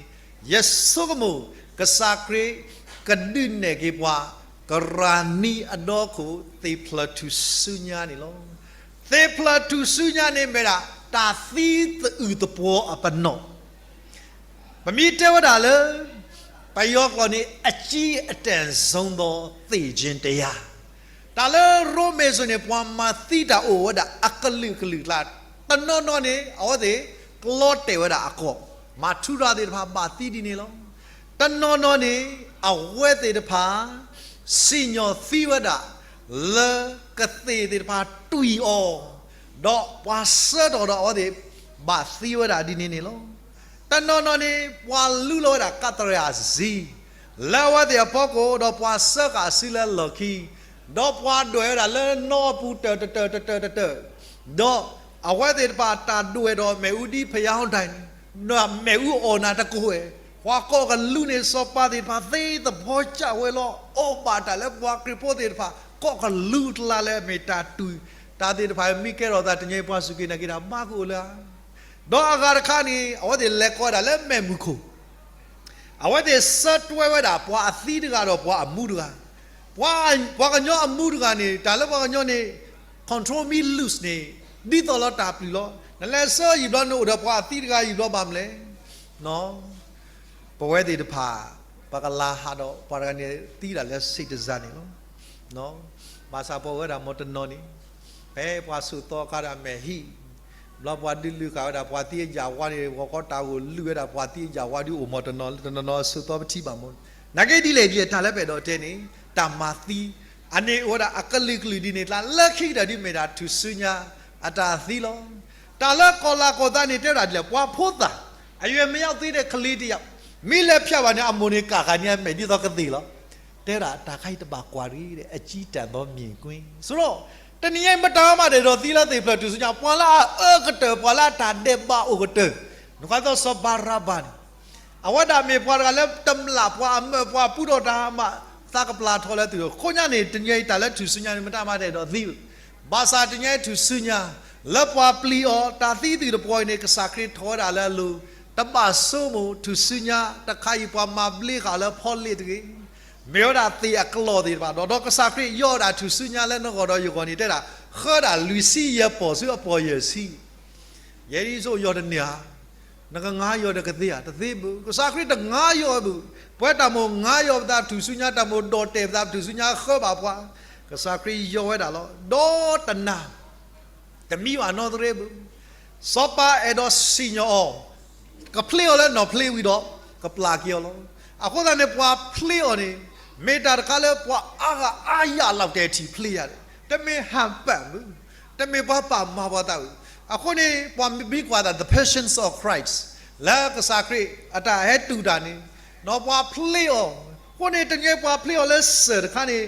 ယဆိကမိၣ် ကစၢ်ခရံာ်ကဒုးနဲၣ်က့ၤပှၤ ကရၢနံအဒီခိၣ် သ့ၣ်ဖျၢၣ်ထူၣ်စုညါန့ၣ်လီၤ. သ့ၣ်ဖျၢၣ်ထူၣ်စုညါန့ၣ်မ့ၢ်ဒၣ် တၢ်သံသအုၣ်သပှီၤအပနီၣ်. ပမ့ၢ်တဲဝဲဒၣ်လၢ ပယီၤကျိာ်န့ၣ် အကြီးအကျယ်ဆုံးသော သေခြင်းတရား. တၢ်လၢရိမ့ၤစိၤန့ၣ် ပှၤမၤသံတၢ်အိၣ်ဝဲဒၣ်အကလုာ်ကလုာ်အကျါ, တနီၤနီၤန့ၣ် အဝဲသ့ၣ်ကျီတဲာ်ဝဲဒၣ်အကီၢ်, မၤထူရၤသ့ၣ်တဖၣ်ဘၣ်သံဒ်န့ၣ်လီၤ. တနီၤနီၤန့ၣ် အဝဲသ့ၣ်တဖၣ် စံၣ်ညီၣ်သံဝဲဒၣ် လၢကသ့ၣ်သ့ၣ်တဖၣ်တွံၢ်အီၤ, ဒီးပှၤဆှၢထီၣ်ဒီးအဝဲသ့ၣ် ဘၣ်သံဝဲဒၣ်ဒ်န့ၣ်န့ၣ်လီၤ. တနီၤနီၤန့ၣ် ပှၤလုၢ်လီၤဝဲဒၣ်ကးတရံးအစ့ လၢအဝဲသ့ၣ်အဖီခိၣ်, ဒီးပှၤစၢဃာ်အစုလၢလီၢ်ခံ, ဒီးပှၤဒွဲၣ်ဝဲဒၣ်လၢနီအပူၤတၢၢ်တတၢၢ်တတၢၢ်တတၢၢ်, ဒီးအဝဲသ့ၣ်တဖၣ်တၢ်ဒွဲၣ်ဒီးမ့ၣ်အူဒ်ဖယါဟီၣ်ဒၣ်န့ၣ်, မ့ၣ်အူအီၣ်နၤတကိးဝဲ, ပှၤကိးကလုာ်န့ၣ် စီၤပၤသ့ၣ်တဖၣ်သ့သဖီကၢ်ဝဲလီၤ. အိၣ်ဘၣ်တၢ်လၢပှၤခရံာ်ဖိသ့ၣ်တဖၣ် ကိးကလုာ်အကျါလၢအမ့ၢ်တၢ်တွံၢ်, တၢ်သ့ၣ်တဖၣ်မ့ၢ်ကဲထီၣ်သးတနံၤအံၤ ပှၤစူၢ်က့ၤနာ်က့ၤတၢ်ဘၣ်ကအိၣ်လၢ ဒီးအဂၤတခါန့ၣ် အဝဲသ့ၣ်လဲၤကိးဝဲဒၣ်လၢမဲၢ်မုၢ်ခိၣ်, အဝဲသ့ၣ်ဆၢတွဲဝဲဒၣ်ပှၤအသံတဂၤဒီးပှၤအမူတဂၤ, ပှၤ, ပှၤကညီအမူတဂၤန့ၣ် တၢ်လၢပှၤကညီန့ၣ် control me loose န့ၣ် ဒ်သိးလီၤတၢ်ပျုၢ်လီၤ. နလဲၤဆၢယံာ်ဘျီန့ၣ်အိၣ်ဒီးပှၤအသံတဂၤယံာ်ဘျီဘၣ်မလဲၣ်. ပဝဲသ့ၣ်တဖၣ် ပကလၤဟးဒီးပှၤတဂၤန့ၣ်သံဒၣ်လၢ citizen န့ၣ်လီၤ. ဘၣ်ဆၣ်ပဝဲဒၣ်မ့ၢ်တနီၤန့ၣ် ဖဲပှၤဆိးသီအခါဒၣ်မဲာ်ဟံၣ်, ဘျီပှၤဒုးလုၢ်ဃာ်ဝဲဒၣ်ပှၤသံအယၢ်ဝါန့ၣ် ဂီၤခီတၢ်ဂိၢ်လုၢ်ဝဲဒၣ်ပှၤသံအယၢ်ဝါဒုးအိၣ်မ့ၢ်တနီၤ, တနီၤနီၤအဆိးသီပထံၣ်ဘၣ်မ့ၢ်, နာ်က့ဒ်လဲၣ်ဒ်လဲၣ် တၢ်လၢပအဲၣ်ဒိးတဲန့ၣ် တၢ်မၤသံ အန့ၣ်အိၣ်ဝဲဒၣ်အကလုာ်ကလုာ်ဒ်န့ၣ်အကျါ, လၢခံကတၢၢ်ဒ်မ့ၢ်ဒၣ်ထူၣ်စုညါအတၢ်သံလီၤ. တၢ်လၢကီၢ်လၤကီၢ်သးန့ၣ် တဲဝဲဒၣ်ဒ်လဲၣ်, ပှၤဖိသၣ် အရွယ်မရောက်သေးတဲ့ကလေးတစ်ယောက် မ့ၢ်လဲၤဖျိးဘၣ်န့ၣ် အမိၢ်န့ၣ်ကးဃာ်န့ၢ်အမဲာ်ဒ်သိးကသ့ၣ်လီၤ. တဲဝဲဒၣ်တၢ်ခါအံၤတဘၣ်ကွၢ်တဂ့ၤ, အကံတၢ်သီမ့ၢ်ကွ့ၢ် ဆိုတော့ တနံၤညါအံၤ မတၤမးတအဲၣ်ဒိးသံလၢသ့ၣ်ဖျၢၣ်ထူၣ်စုညါ, ပှၤလၢအအၢကတၢၢ် ပှၤလၢအတၢ်ဒဲးဘးအိၣ်ကတၢၢ်, နကွၢ်သိးစီၤဘၤရဘၤန့ၣ် အဝဲဒၣ်မ့ၢ်ပှၤတဂၤလၢတမျၢ်ပှၤအမၢၢ်ပှၤပူထီၣ်တၢ်မၤ, သးကပျၢ်ထီၣ်လၢသုး, အဃိညါန့ၣ် တနံၤညါအံၤတၢ်လၢထူၣ်စုညါန့ၣ် မတၤမးတအဲၣ်ဒိးသံဘၣ်. ဘၣ်ဆၣ်တနံၤညါအံၤထူၣ်စုညါ လၢပှၤပျံၤအီၤ တၢ်သံသုးတပှီၤအံၤန့ၣ် ကစၢ်ခရံာ်ထီၣ်ဝဲဒၣ်လၢအလိၤ, တဘၣ်ဆိကမိၣ်ထူၣ်စုညါတခါအံၤ ပှၤမၤဘျ့ဃာ်လၢဖီလ့ၣ်တဂ့ၤ မ့ၢ်ဝဲဒၣ်သ့ၣ်အကျိာ်သ့ၣ်တဖၣ်ဒီး, ဒီးကစၢ်ခရံာ်ယီၣ်ဝဲဒၣ်ထူၣ်စုညါလၢနဂီၢ်ဒီးယဂီၢ်န့ၣ် တဲဒၣ် ဃၢဒၣ်လွံၢ်ဆံယဲၢ်ပီၢ်ဆူအပီၢ်ယဲၢ်ဆံ, ယဲဒ်သိးယီၣ်တန့ၢ်ဧါ, နကငါယီၣ်တကသ့ဧါ, တသ့ဘၣ်, ကစၢ်ခရံာ်တငါယီၣ်ဘၣ်, ပဝဲတၢ်မိၣ်ငါယီၣ်ပသးထူၣ်စုညါ, တၢ်မိၣ်ဒိးတဲာ်ပသးထူၣ်စုညါဃၢဘၣ်ပှၤ, ကစၢ်ခရံာ်ယီၣ်ဝဲဒၣ်လီၤ. ဒီးတနၤ တမံဘၣ်နီတရ့ဘၣ်. စီၤပၤအဲၣ်ဒိးစံၣ်ညီၣ်အီၤ, ကဖျ့အီၤလၢနီၢ်ဖျ့ဝံၤဒီး ကပျၢ်က့ၤအီၤလီၤ. အဃိသတးန့ၣ် ပှၤဖျ့အီၤန့ၣ် မ့ၢ်တၢ်တခါလၢပှၤအါဂၤအါယၢ်လီၤတဲာ်ထံၣ်ဖျ့ယၤ, တမ့ၢ်ဟၢ်ပၢၣ်ဘၣ်, တမ့ၢ်ပှၤပာ်မၤပှၤသးဘၣ်. အဃိန့ၣ် ပှၤမ့ၢ်ကွၢ်သး the Passion of Christ လၢကစၢ်ခရံာ်အတၢ်ဟဲတူၢ်တၢ်န့ၣ်, ဒီးပှၤဖျ့အီၤ, အဃိန့ၣ် တနံၤပှၤဖျ့အီၤလၢစၢၤတခါန့ၣ်,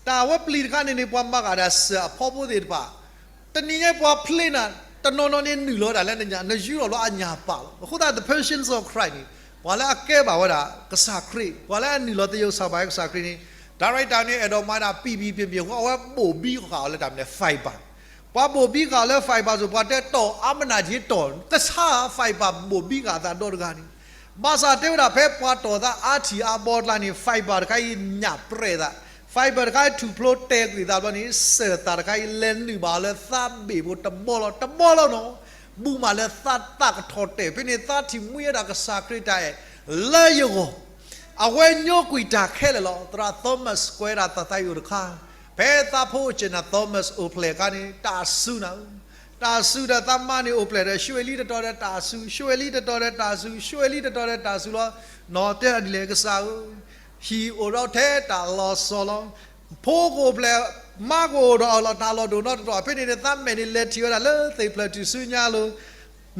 တၢ်ဝဲပျံၤတခါန့ၣ်န့ၣ် ပှၤမၤဃာ်ဒၣ်စၢၤအဖီဖိသ့ၣ်တဖၣ် တနံၤညါပှၤဖျ့နၤ, တနီၤနီၤန့ၣ် နုာ်လီၤဝဲဒၣ်လၢနညၣ်, နယူးထီၣ်လၢအညၣ်ပၢ်လီၤ. အဃိသတး the Passion of Christ န့ၣ် ပှၤလၢအကဲဘၣ်ဝဲဒၣ်ကစၢ်ခရံာ်, ပှၤလၢအနုာ်လီၤသယုၢ်ဆၢဘၣ်ကစၢ်ခရံာ်န့ၣ်, တၢ်ရဲၣ်တၢ်န့ၣ် အဲၣ်ဒိးမၤဒၣ်ပံာ်ပံာ်ပံာ်ပံာ်အဃိ အဝဲဘိၣ်ဘံဃာ်အီၤလၢတၢ်မနုၤလဲၣ် fiber. ပှၤဘိၣ်ဘံဃာ်အီၤလၢ fiber စ့ၢ် ပှၤတဲတီၢ်အါမနုၤက့တီၢ်, ကဆါ fiber ဘိၣ်ဘံဃာ်အသးဒီတဂၤန့ၣ်, ဘၣ်ဆၣ်တဲဝဲဒၣ် ဖဲပှၤတီၢ်သးအါထံၣ်အါဘီအကျါန့ၣ် fiber တခါအံၤညၣ်ပြဲးသး, fiber တခါအံၤထူၣ်ဖျိတဲာ်ကွံာ်သးဘျီန့ၣ် စၢၤသးတခါအံၤလဲၤနုာ်ဘၣ်အီၤလၢသးဘ့ၣ်ဖိတဘီလီၤ, တဘီလီၤနီၤ, ဘူးမးလၢသးသးကထီၣ်တဲာ်, ဖဲန့ၣ်သးထံၣ်မှံဝဲဒၣ်ကစၢ်ခရံာ်တၢ်အဲၣ်လၢယဂီၢ်, အဝဲညိကွံာ်တၢ်ခဲလၢာ်လီၤ. သရၣ် Thomas ကွဲးဒၣ်သးသးအံၤအိၣ်တခါ, ဖဲသးဖိအိၣ်ဆ့ၣ်နီၤ Thomas အိၣ်ဖျဲၣ်အခါန့ၣ် တၢ်စူၤနၤဧၢ, တၢ်စူၤဒီးသးမါန့ၣ်အိၣ်ဖျဲၣ်ဒီး ရွှေလီၤတတီၤဒီးတၢ်စူၤ, ရွှေလီၤတတီၤဒီးတၢ်စူၤ, ရွှေလီၤတတီၤဒီးတၢ်စူၤလီၤ. နီၤတဲဒၣ်ဒ်လဲၣ်, ကစၢ်ဧၢ, ဟံၣ်အိၣ်ဒီးထဲတၢ်လီၤဆီလီၤ. ဖိကအိၣ်ဖျဲၣ်, မါကအိၣ်ဒီးအလီၢ်တၢ်လီၢ်ဒိၣ်နီတတီၤ, ဖဲန့ၣ်န့ၣ် သးမဲာ်န့ၣ်လဲၤထံၣ်ဝဲဒၣ်လၢသ့ၣ်ဖျၢၣ်ထူၣ်စုညါအလိၤ,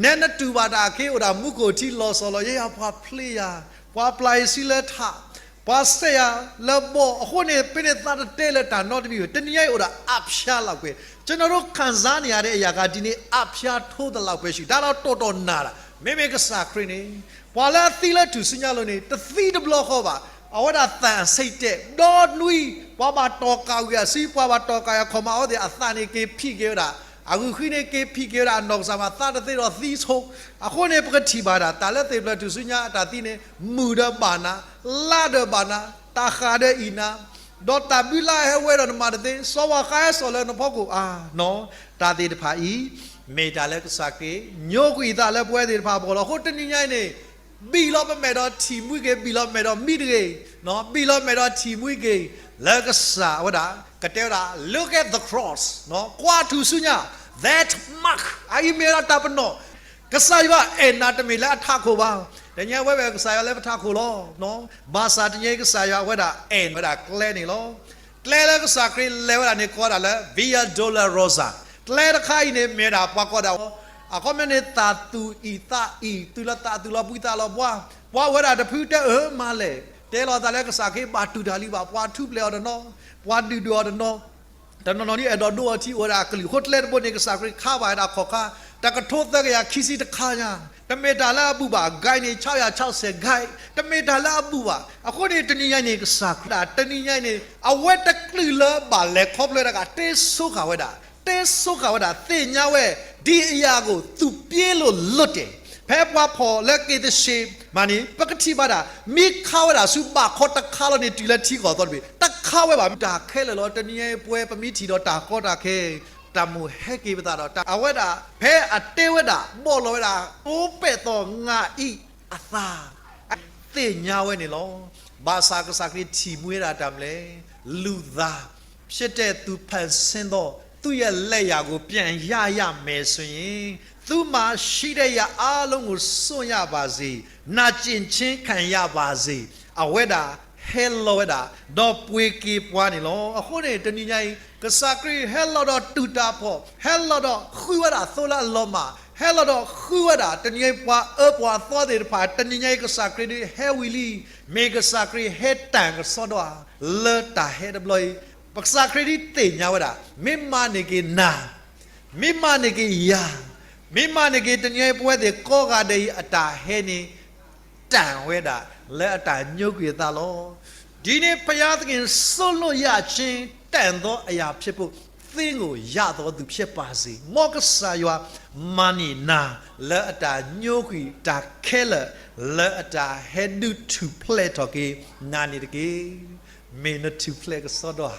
နဲနတူၢ်ဘၣ်တၢ်အခ့အိၣ်ဒၣ်မူခိၣ်ထံလီၤဆီလီၤ, ယဲယၤပှၤဖျ့ယၤ, ပှၤပျၢ်ယဆံလၢထး, ပှၤစဲးယၤလၢဘီ, အဃိန့ၣ် ဖဲန့ၣ်သးတတဲလၢတၢ်နီတမံၤဘၣ်, တနံၤညါအံၤအိၣ်ဒၣ် အဖျားလီၤကွဲၤ, ကျွန်တော်တို့ခံစားနေရတဲ့အရာက ဒီနေ့ အဖျားထိုးသလောက်ပဲရှိတယ်, ဒါတော့တော်တော်နာတာ, မ့မ့ၢ်ကစၢ်ခရံာ်န့ၣ် ပှၤလၢအသံလၢထူၣ်စုညါအလိၤန့ၣ် တသံတဘျီဃီဘၣ်, အဝဲဒၣ်သၣ်ဆံးတဲာ်, ဒီနွံ, ပှၤဘၣ်တီၢ်ကၣ်ဝံၤအစု, ပှၤဘၣ်တီၢ်ကၣ်ယၤခီၣ်မးအဝဲသ့ၣ်အသးန့ၣ်က့ၤဖံးက့ၤဝဲဒၣ်, အဂုာ်ဃံန့ၣ်က့ၤဖံးက့ၤဝဲဒၣ်အနီၢ်ကစၢ်မး, သးတသ့ဒီးသံဆိ, အဃိန့ၣ် ပကထံၣ်ဘၣ်ဒၣ် တၢ်လၢသ့ၣ်ဖျၢၣ်ထူၣ်စုညါအတၢ်သံန့ၣ် မုၢ်ဒီးဘၣ်နၤ, လါဒီးဘၣ်နၤ, တၢ်ဃၢ်ဒီးအံၤနၤ, ဒီးတၢ်ဘုလါဟဲဝဲဒီးနမၤတသ့, စီၤဝၢ်ဃါဟဲစိာ်လၢနဖီခိၣ်ဧါ, နီၤ, တၢ်သ့ၣ်တဖၣ်အံၤ မ့ၢ်တၢ်လၢကစၢ်ခရံာ် ညိကွံာ်သးလၢပဝဲသ့ၣ်တဖၣ်အဂီၢ်လီၤ. အဃိတနံၤညါအံၤန့ၣ် ဘံၣ်လီၤပမဲာ်ဒီးထံၣ်မှံက့ၤ, ဘံၣ်လီၤမဲာ်ဒီးမံတဂ့ၤ, ဘံၣ်လီၤမဲာ်ဒီးထံၣ်မှံက့ၤ, လၢကစၢ်ဝဲဒၣ် ကတဲဝဲဒၣ် look at the cross, ကွၢ်ထူၣ်ဆူညါ, that mark, အအံၤမ့ၢ်ဝဲဒၣ်တၢ်ပနီၣ်, ကစၢ်ယွၤအဲၣ်နၤတမ့ၢ်လၢအထးခိၣ်ဘၣ်, တနံၤအံၤဝဲကစၢ်ယွၤလၢပထးခိၣ်လီၤ, ဘၣ်ဆၣ်တနံၤအံၤကစၢ်ယွၤဝဲဒၣ် အဲၣ်ဝဲဒၣ်ကျဲန့ၣ်လီၤ. ကျဲလၢကစၢ်ခရံာ်လဲၤဝဲဒၣ်န့ၣ် ကိးဒၣ်လၢ Via Dolorosa, ကျဲတခါအံၤန့ၣ် မ့ၢ်ဝဲဒၣ်ပှၤကိးဒၣ် အခီပညီန့ၣ် သးသူၣ်အံၣ်သးအံၣ်, တုၤလီၤသးသူၣ်လီၤဘှံးသးလီၤဘှါ, ပှၤအိၣ်ဝဲဒၣ်တဖုတဲအၢမၤလဲၣ်, တဲလီၤသးလၢကစၢ်ခရံာ်ဘၣ်တူၢ်တၢ်လံဘၣ်, ပှၤထူၣ်ဖျဲးအီၤတနီၤ, ပှၤဒုၣ်ဒွဲၣ်အီၤတနီၤ, တနီၤနီၤဒ်အဲၣ်ဒိးဒိအီၤထံ အိၣ်ဝဲဒၣ်အကလုာ်, အဃိကျဲတဘိန့ၣ် ကစၢ်ခရံာ်ခါဘၣ်ဝဲဒၣ်ခီၣ်ခါ တကထိသၢကယၤခံဆံတခါညါ, တမ့ၢ်တၢ်လၢအဘူးဘၣ်, ဂိုဏ်းန့ၣ် ခြောက်ရာခြောက်ဆယ်ဂိုဏ်း, တမ့ၢ်တၢ်လၢအဘူးဘၣ်. အဃိန့ၣ် တနံၤညါအံၤန့ၣ် ကစၢ်ခရံာ် တနံၤညါအံၤန့ၣ် အဝဲတကလုာ်လၢဘၣ်လဲၤခီဖျိတၢ် တဲဆိဃာ်ဝဲဒၣ်, တဲဆိဃာ်ဝဲဒၣ်, သ့ၣ်ညါဝဲ, ဒ်အယၤအဂီၢ် သူၣ်ပျ့လိာ်လိၤတဲာ်, ဖဲပှၤဖီၣ်လၢက့ၤသရှ့မၤန့ၣ် ပကထံၣ်ဘၣ်ဒၣ် မ့ၢ်ခါဝဲဒၣ်ဆူဘၣ်ခီတခါလီၤန့ၣ် တုၤလၢထံကီၢ်အသီတဘ့ၣ် တခါဝဲဘၣ်. တၢ်ခဲလၢာ်လီၤ. တနံၤညါအံၤပဝဲပမ့ၢ်ထံၣ်ဒီးတၢ်ကီတၢ်ခဲ တၢ်မိၣ်ဟဲက့ၤပသးဒီး အဝဲဒၣ် ဖဲအတဲဝဲဒၣ် ဘီၣ်လီၤဝဲဒၣ် တိၤပဲာ်သီၣ်ငါအံၤအသး သ့ၣ်ညါဝဲန့ၣ်လီၤ. ဘၣ်ဆၣ်ကစၢ်ခရံာ်ထံၣ်မှံဝဲဒၣ်တၢ်မနုၤလဲၣ်, လူၤသး ဖြစ်တဲ့သူဖန်ဆင်းသော သူ့ရဲ့လက်ရာကို ပြန်ရရမယ်ဆိုရင် သူ့မှာရှိတဲ့ရာအားလုံးကိုစွန့်ရပါစေ, နာကျင်ခြင်းခံရပါစေ, အဝဲဒၣ်ဟဲလီၤဝဲဒၣ် ဒီးပှ့ၤက့ၤပှၤန့ၣ်လီၤ. အဃိန့ၣ် တနံၤညါအံၤ ကစၢ်ခရံာ်ဟဲလီၤဒီးတူၢ်တၢ်ဖှီၣ်, ဟဲလီၤဒီးဃုဝဲဒၣ်သိလၢအလီၤမၢ်, ဟဲလီၤဒီးဃုဝဲဒၣ် တနံၤညါအံၤ ပှၤအၢပှၤသီသ့ၣ်တဖၣ် တနံၤညါအံၤ ကစၢ်ခရံာ်ဒုးဟဲဝံၤလံ, မ့ၢ်ကစၢ်ခရံာ်ဟဲတၢ်ကစီဒီဧါ လၢတၢ်ဟဲတဘျီအံၤ, ပကစၢ်ခရံာ်ဒုးသ့ၣ်ညါဝဲဒၣ် မ့ၢ်မၤန့ၢ်က့ၤနၤ, မ့ၢ်မၤန့ၢ်က့ၤယၤ, မ့ၢ်မၤန့ၢ်က့ၤ တနံၤညါအံၤ ပဝဲသ့ၣ်ကိးဂၤဒဲးအံၤအတၢ်ဟဲန့ၣ် တၢ်ဝဲဒၣ်လၢအတၢ်ညိကွံာ်အသးလီၤ. ဒီးန့ၣ် ဘုရားသခင် စွန့်လွှတ်ရခြင်း တန်သောအရာဖြစ်ဖို့ သင့်ကိုရသောသူဖြစ်ပါစေ, မ်ကစၢ်ယွၤ မၤန့ၢ်နၤ လၢအတၢ်ညိကွံာ်တၢ်ခဲလၢာ် လၢအတၢ်ဟဲဒုးထူၣ်ဖျဲးထီၣ်က့ၤနၤန့ၣ်တက့ၢ်. မ့ၢ်နထူၣ်ဖျဲးကစီဒီဧါ.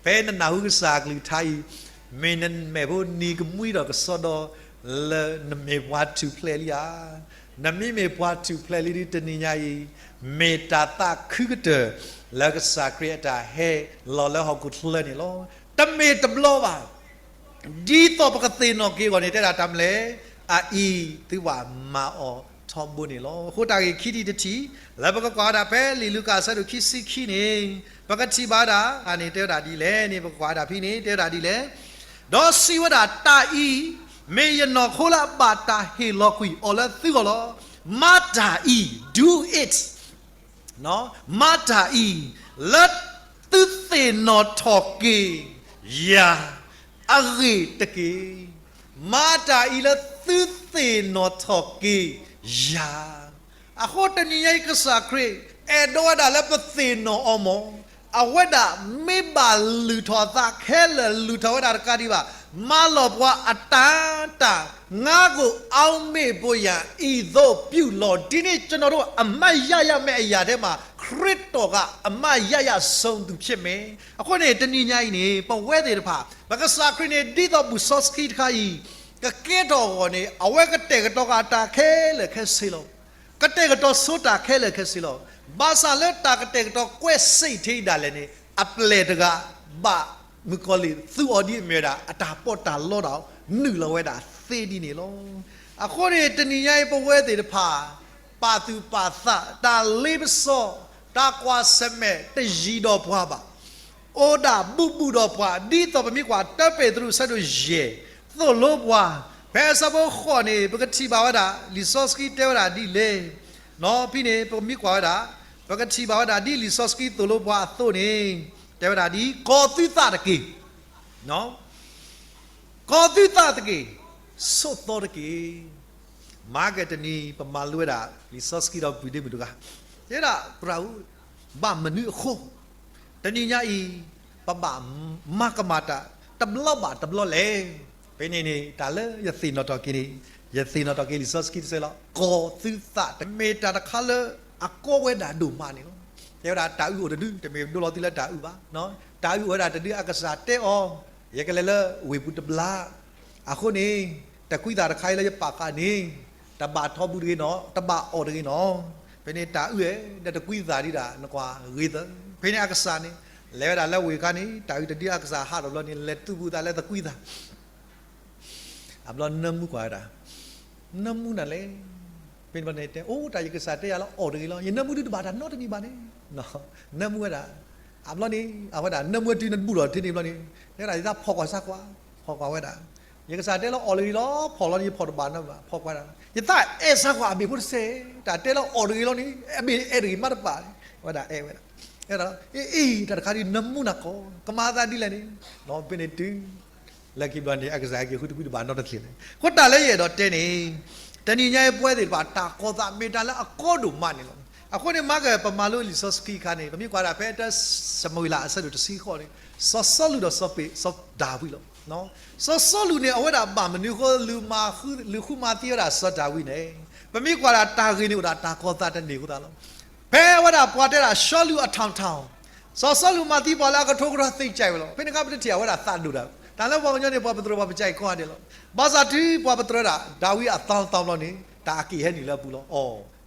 ဖဲနနၢ်ဟူကစၢ်အကလုၢ်ကထါအံၤ, မ့ၢ်နမဲာ်ဖိနံၤကမှံဒီးကစီဒီ လၢနမ့ၢ်ပှၤထူၣ်ဖျဲးလံဧါ. နမ့မ့ၢ်ပှၤထူၣ်ဖျဲးလံဒီး တနံၤညါအံၤ မ့ၢ်တၢ်သးခုကတၢၢ် လၢကစၢ်ခရံာ်အတၢ်ဟဲလီၤလၢဟီၣ်ခိၣ်ချၢန့ၣ်လီၤ. တမ့ၢ်တဘျီဘၣ် ဒ်သိးပကသ့ၣ်နီၣ်က့ၤအဂီၢ်န့ၣ် တဲဒၣ်တၢ်မနုၤလဲၣ်, အအံၤသုဘၣ်မၤအီၤထီဘိန့ၣ်လီၤ. အဃိတၢ်ဂ့ၢ်ခံထံၣ်တထံၣ် လၢပကကွၢ်ဝဲဒၣ်ဖဲလံာ်လူၤကၣ်အဆၢဒိၣ်ခံဆံခံန့ၣ် ပကထံၣ်ဘၣ်ဝဲဒၣ် အန့ၣ်တဲဝဲဒၣ်ဒ်လဲၣ်န့ၣ် ပကကွၢ်ဝဲဒၣ်ဖဲန့ၣ် တဲဝဲဒၣ်ဒ်လဲၣ်, ဒီးစံးဝဲဒၣ်, တၢ်အံၤ မ့ၢ်ယနီၢ်ခိလၢအဘၣ်တၢ်ဟ့ၣ်လီၤကွံာ်အီၤလၢသုဂီၢ်လီၤ. မၤတၢ်အံၤ, do it, မၤတၢ်အံၤ လၢသုသ့ၣ်နီၣ်ထီၣ်က့ၤယၤအဂ့ၢ်တက့ၢ်. မၤတၢ်အံၤလၢသုသ့ၣ်နီၣ်ထီၣ်က့ၤယၤ. အဃိတနံၤညါအံၤ ကစၢ်ခရံာ် အဲၣ်ဒိးဝဲဒၣ်လၢပသ့ၣ်နီၣ်အီၤမး, အဝဲဒၣ်မ့ၢ်ဘၣ်လုၢ်ထီၣ်အသးခဲလၢာ် လုၢ်ထီၣ်ဝဲဒၣ်တကးဒံးဘၣ်, မၤလီၤပှၤအတၢ်တၢ်, ငါ့ကို အောက်မေ့ဖို့ရာ အဘိဓိၣ်လီၤ. ဒီးန့ၣ် ကျွန်တော်တို့ အမှတ်ရရမယ့်အရာထဲမှာ ခရစ်တော်က အမှတ်ရရဆုံးသူဖြစ်မယ်. အဃိန့ၣ် တနံၤညါအံၤန့ၣ် ပဝဲသ့ၣ်တဖၣ် ပကစၢ်ခရံာ်န့ၣ် ဒ်သိးဘူၣ်စီဆှံတခါအံၤ ကကဲထီၣ်အဂီၢ်န့ၣ် အဝဲကတဲာ်ကတီၤဃာ်တၢ်ခဲလၢာ်ခဲဆ့လီၤ. ကတဲာ်ကတီၤဆိတၢ်ခဲလၢာ်ခဲဆ့လီၤ. ဘၣ်ဆၣ်လၢတၢ်ကတဲာ်ကတီၤကွဲးစ့ၣ်ထဲအံၤဒၣ်လဲာ်န့ၣ် အပျဲၢ်တဂၤဘၣ်မုၣ်ကီၤလံၢ်သူအီၤဒ်အမ့ၢ်ဝဲဒၣ် အတၢ်ပီးတၢ်လီတၢ် နုာ်လီၤဝဲဒၣ်သ့ဒ်န့ၣ်လီၤ. အဃိန့ၣ် တနံၤညါအံၤ ပဝဲသ့ၣ်တဖၣ် ပာ်သူၣ်ပာ်သး တၢ်လ့ပစီ တၢ်ကွၢ်ဆၢၣ်မဲာ် တယံၤဒီးပှၤဘၣ် အိၣ်ဒၣ်ဘူးဘူးဒီးပှၤ ဒ်သိးပမ့ၢ်ကွၢ် တၢပ့းတရူး အဆၢဒိၣ်ယဲၢ် သိၣ်လိပှၤ ဖဲအဆၢဖိဃိးန့ၣ် ပကထံၣ်ဘၣ်ဝဲဒၣ် လံာ်စီဆှံတဲဝဲဒၣ်ဒ်လဲၣ်. ဖဲန့ၣ် ပကမ့ၢ်ကွၢ်ဝဲဒၣ် ပကထံၣ်ဘၣ်ဝဲဒၣ် ဒ်လံာ်စီဆှံသိၣ်လိပှၤအသိးန့ၣ် တဲဝဲဒၣ်ဒ် ကီၤသုသးတက့ၢ် ကီၤသုသးတက့ၢ်, ဆိးသီတက့ၢ်. မၤကတနံၤ ပမၤလိဝဲဒၣ် လံာ်စီဆှံဒီးပုၢ်ဒ့မုၣ်တဂၤ တဲဒၣ် ပြးအူ ဘၣ်မနုၤအဃိ တနံၤညါအံၤ ပဘၣ်မၤကမၣ်တၢ် တဘျီဘၣ်တဘျီလဲၣ်. ဖဲန့ၣ်န့ၣ် တၢ်လၢယသ့ၣ်နီၣ်ထီၣ်က့ၤန့ၣ် ယသ့ၣ်နီၣ်ထီၣ်က့ၤလံာ်စီဆှံတဆၢလီၤ. ကီၤသုသးတမ့ၢ်တၢ်တခါလၢအကီဝဲဒၣ်ဒိၣ်မးန့ၣ်လီၤ. တဲဝဲဒၣ်တၢ်အုၣ်အိၣ်တဒု တမ့ၢ်ဒိလီၤသုလၢတၢ်အုၣ်ဘၣ်. တၢ်အုၣ်အိၣ်ဝဲဒၣ်တဒု အကစၢ်တဲအီၤ ယကလဲၤလၢဝ့ၢ်ပူၤတဘျီ အဃိန့ၣ် တကွံသးတခါအံၤလၢယပာ်ဃာ်န့ၣ် တဘၣ်ထီဘိတဂ့ၤနီၤ, တဘၣ်အီၣ်တဂ့ၤနီၤ. ဖဲန့ၣ်တၢ်အုၣ်ဝဲ ဒီးတကွံသးဒံးဒၣ် နကွၢ်ဂ့ၤသၢ. ဖဲန့ၣ်အကစၢ်န့ၣ် လဲၤဝဲဒၣ်လၢဝ့ၢ်ခါန့ၣ် တၢ်အုၣ်တဒု အကစၢ်ဟးထီၣ်ဘျီန့ၣ် လဲၤသူၣ်ဖှံသးလၢတကွံသး အဘျီနၢမူကွၢ်ဝဲဒၣ်, နၢမူနၤလဲၣ်. ဖဲန့ၣ်ဘျီန့ၣ်တဲ အိၣ်တၢ်ယကစၢ်တဲယၤလၢအီၣ်တဂ့ၤလီၤ, ယနၢမူဒုတဘၣ်တၢ်နီတမံၤဘၣ်န့ၣ်. နၢမူဝဲဒၣ်, အဘျီန့ၣ် အဝဲဒၣ် နၢမူဝဲတုၤနဘူးထီၣ်ထဲန့ၣ်ဘျီန့ၣ် တဲဒၣ်ယသးဖီၣ်ကွၢ်စၢ်ကွၢ်, ဖီၣ်ကွၢ်ဝဲဒၣ်, ယကစၢ်တဲလၢအီၣ်တဂ့ၤလီၤ, ဖီၣ်လီၤန့ၣ် ယဖီၣ်တဘၣ်နီတမံၤဘၣ်, ဖီၣ်ကွၢ်ဒၣ်, ယသးအဲၣ်စၢ်ကွၢ်အဘ့ၣ်ဖိတစဲး, တၢ်တဲလၢအီၣ်တဂ့ၤလီၤန့ၣ် အဘ့ၣ်အဲၣ်တဂ့ၤမးတပာ်, ဝဲဒၣ်အဲၣ်ဝဲဒၣ်, အဲၣ်ဒၣ်, အ့ အ့ တၢ်တခါဒုးနၢမူနၤကီး, ကမၤသးဒ်လဲၣ်န့ၣ်, ဖဲန့ၣ်တုၤ လၢခံဘျီန့ၣ် အကစၢ်ဟဲက့ၤဃုတကွံတဘၣ်နီတသ့လၢၤ. အဃိတၢ်လၢယအဲၣ်ဒိးတဲန့ၣ်, တနံၤညါအံၤပဝဲသ့ၣ်တဖၣ် တၢ်ကီၤသးမ့ၢ်တၢ်လၢအကီဒိၣ်မးန့ၣ်လီၤ. အဃိန့ၣ် မၤကပမၤလိလံာ်စီဆှံခါန့ၣ် ပမ့ၢ်ကွၢ်ဒၣ်ဖဲတၢၡမူၤအ့လးအဆၢဒိၣ်တဆံဃိးန့ၣ် စီၤစီလူးဒီးစီၤပ့း စီၤဒၤဝံးလီၤ. စီၤစီလူးန့ၣ် အဝဲဒၣ်ဘၣ်မနုၤအဃိ လုၢ်မၤဃုလုၢ်ဃုမၤသံဝဲဒၣ်စီၤဒၤဝံးန့ၣ်, ပမ့ၢ်ကွၢ်ဒၣ်တၢ်ဂ့ၢ်န့ၣ်အိၣ်ဒၣ်တၢ်ကီၤသးတန့ၢ်အဃိသတးလီၤ. ဖဲအဝဲဒၣ်ပှၤတဲဒၣ် ရှီလူးအထောင်ထောင်, စီၤစီလူးမၤသံပှၤလၢအကထိကထိသ့ၣ်ကၢ်ဝဲလီၤ. ဖဲန့ၣ်အခါ ပတထံၣ်အဝဲဒၣ်သးဒိၣ်တၢ်, တၢ်လၢပှၤကညီန့ၣ် ပှၤပတြၢၤပှၤပကၢ်အံၤကီၢ်ဒဲးလီၤ. ဘၣ်ဆၣ်တုၤပှၤပတြၢၤဒၣ် ဒၤဝံးအသီသီဘျီန့ၣ် တၢ်အက့ၢ်ဟဲနုာ်လၢအပူၤလီၤ. အိ,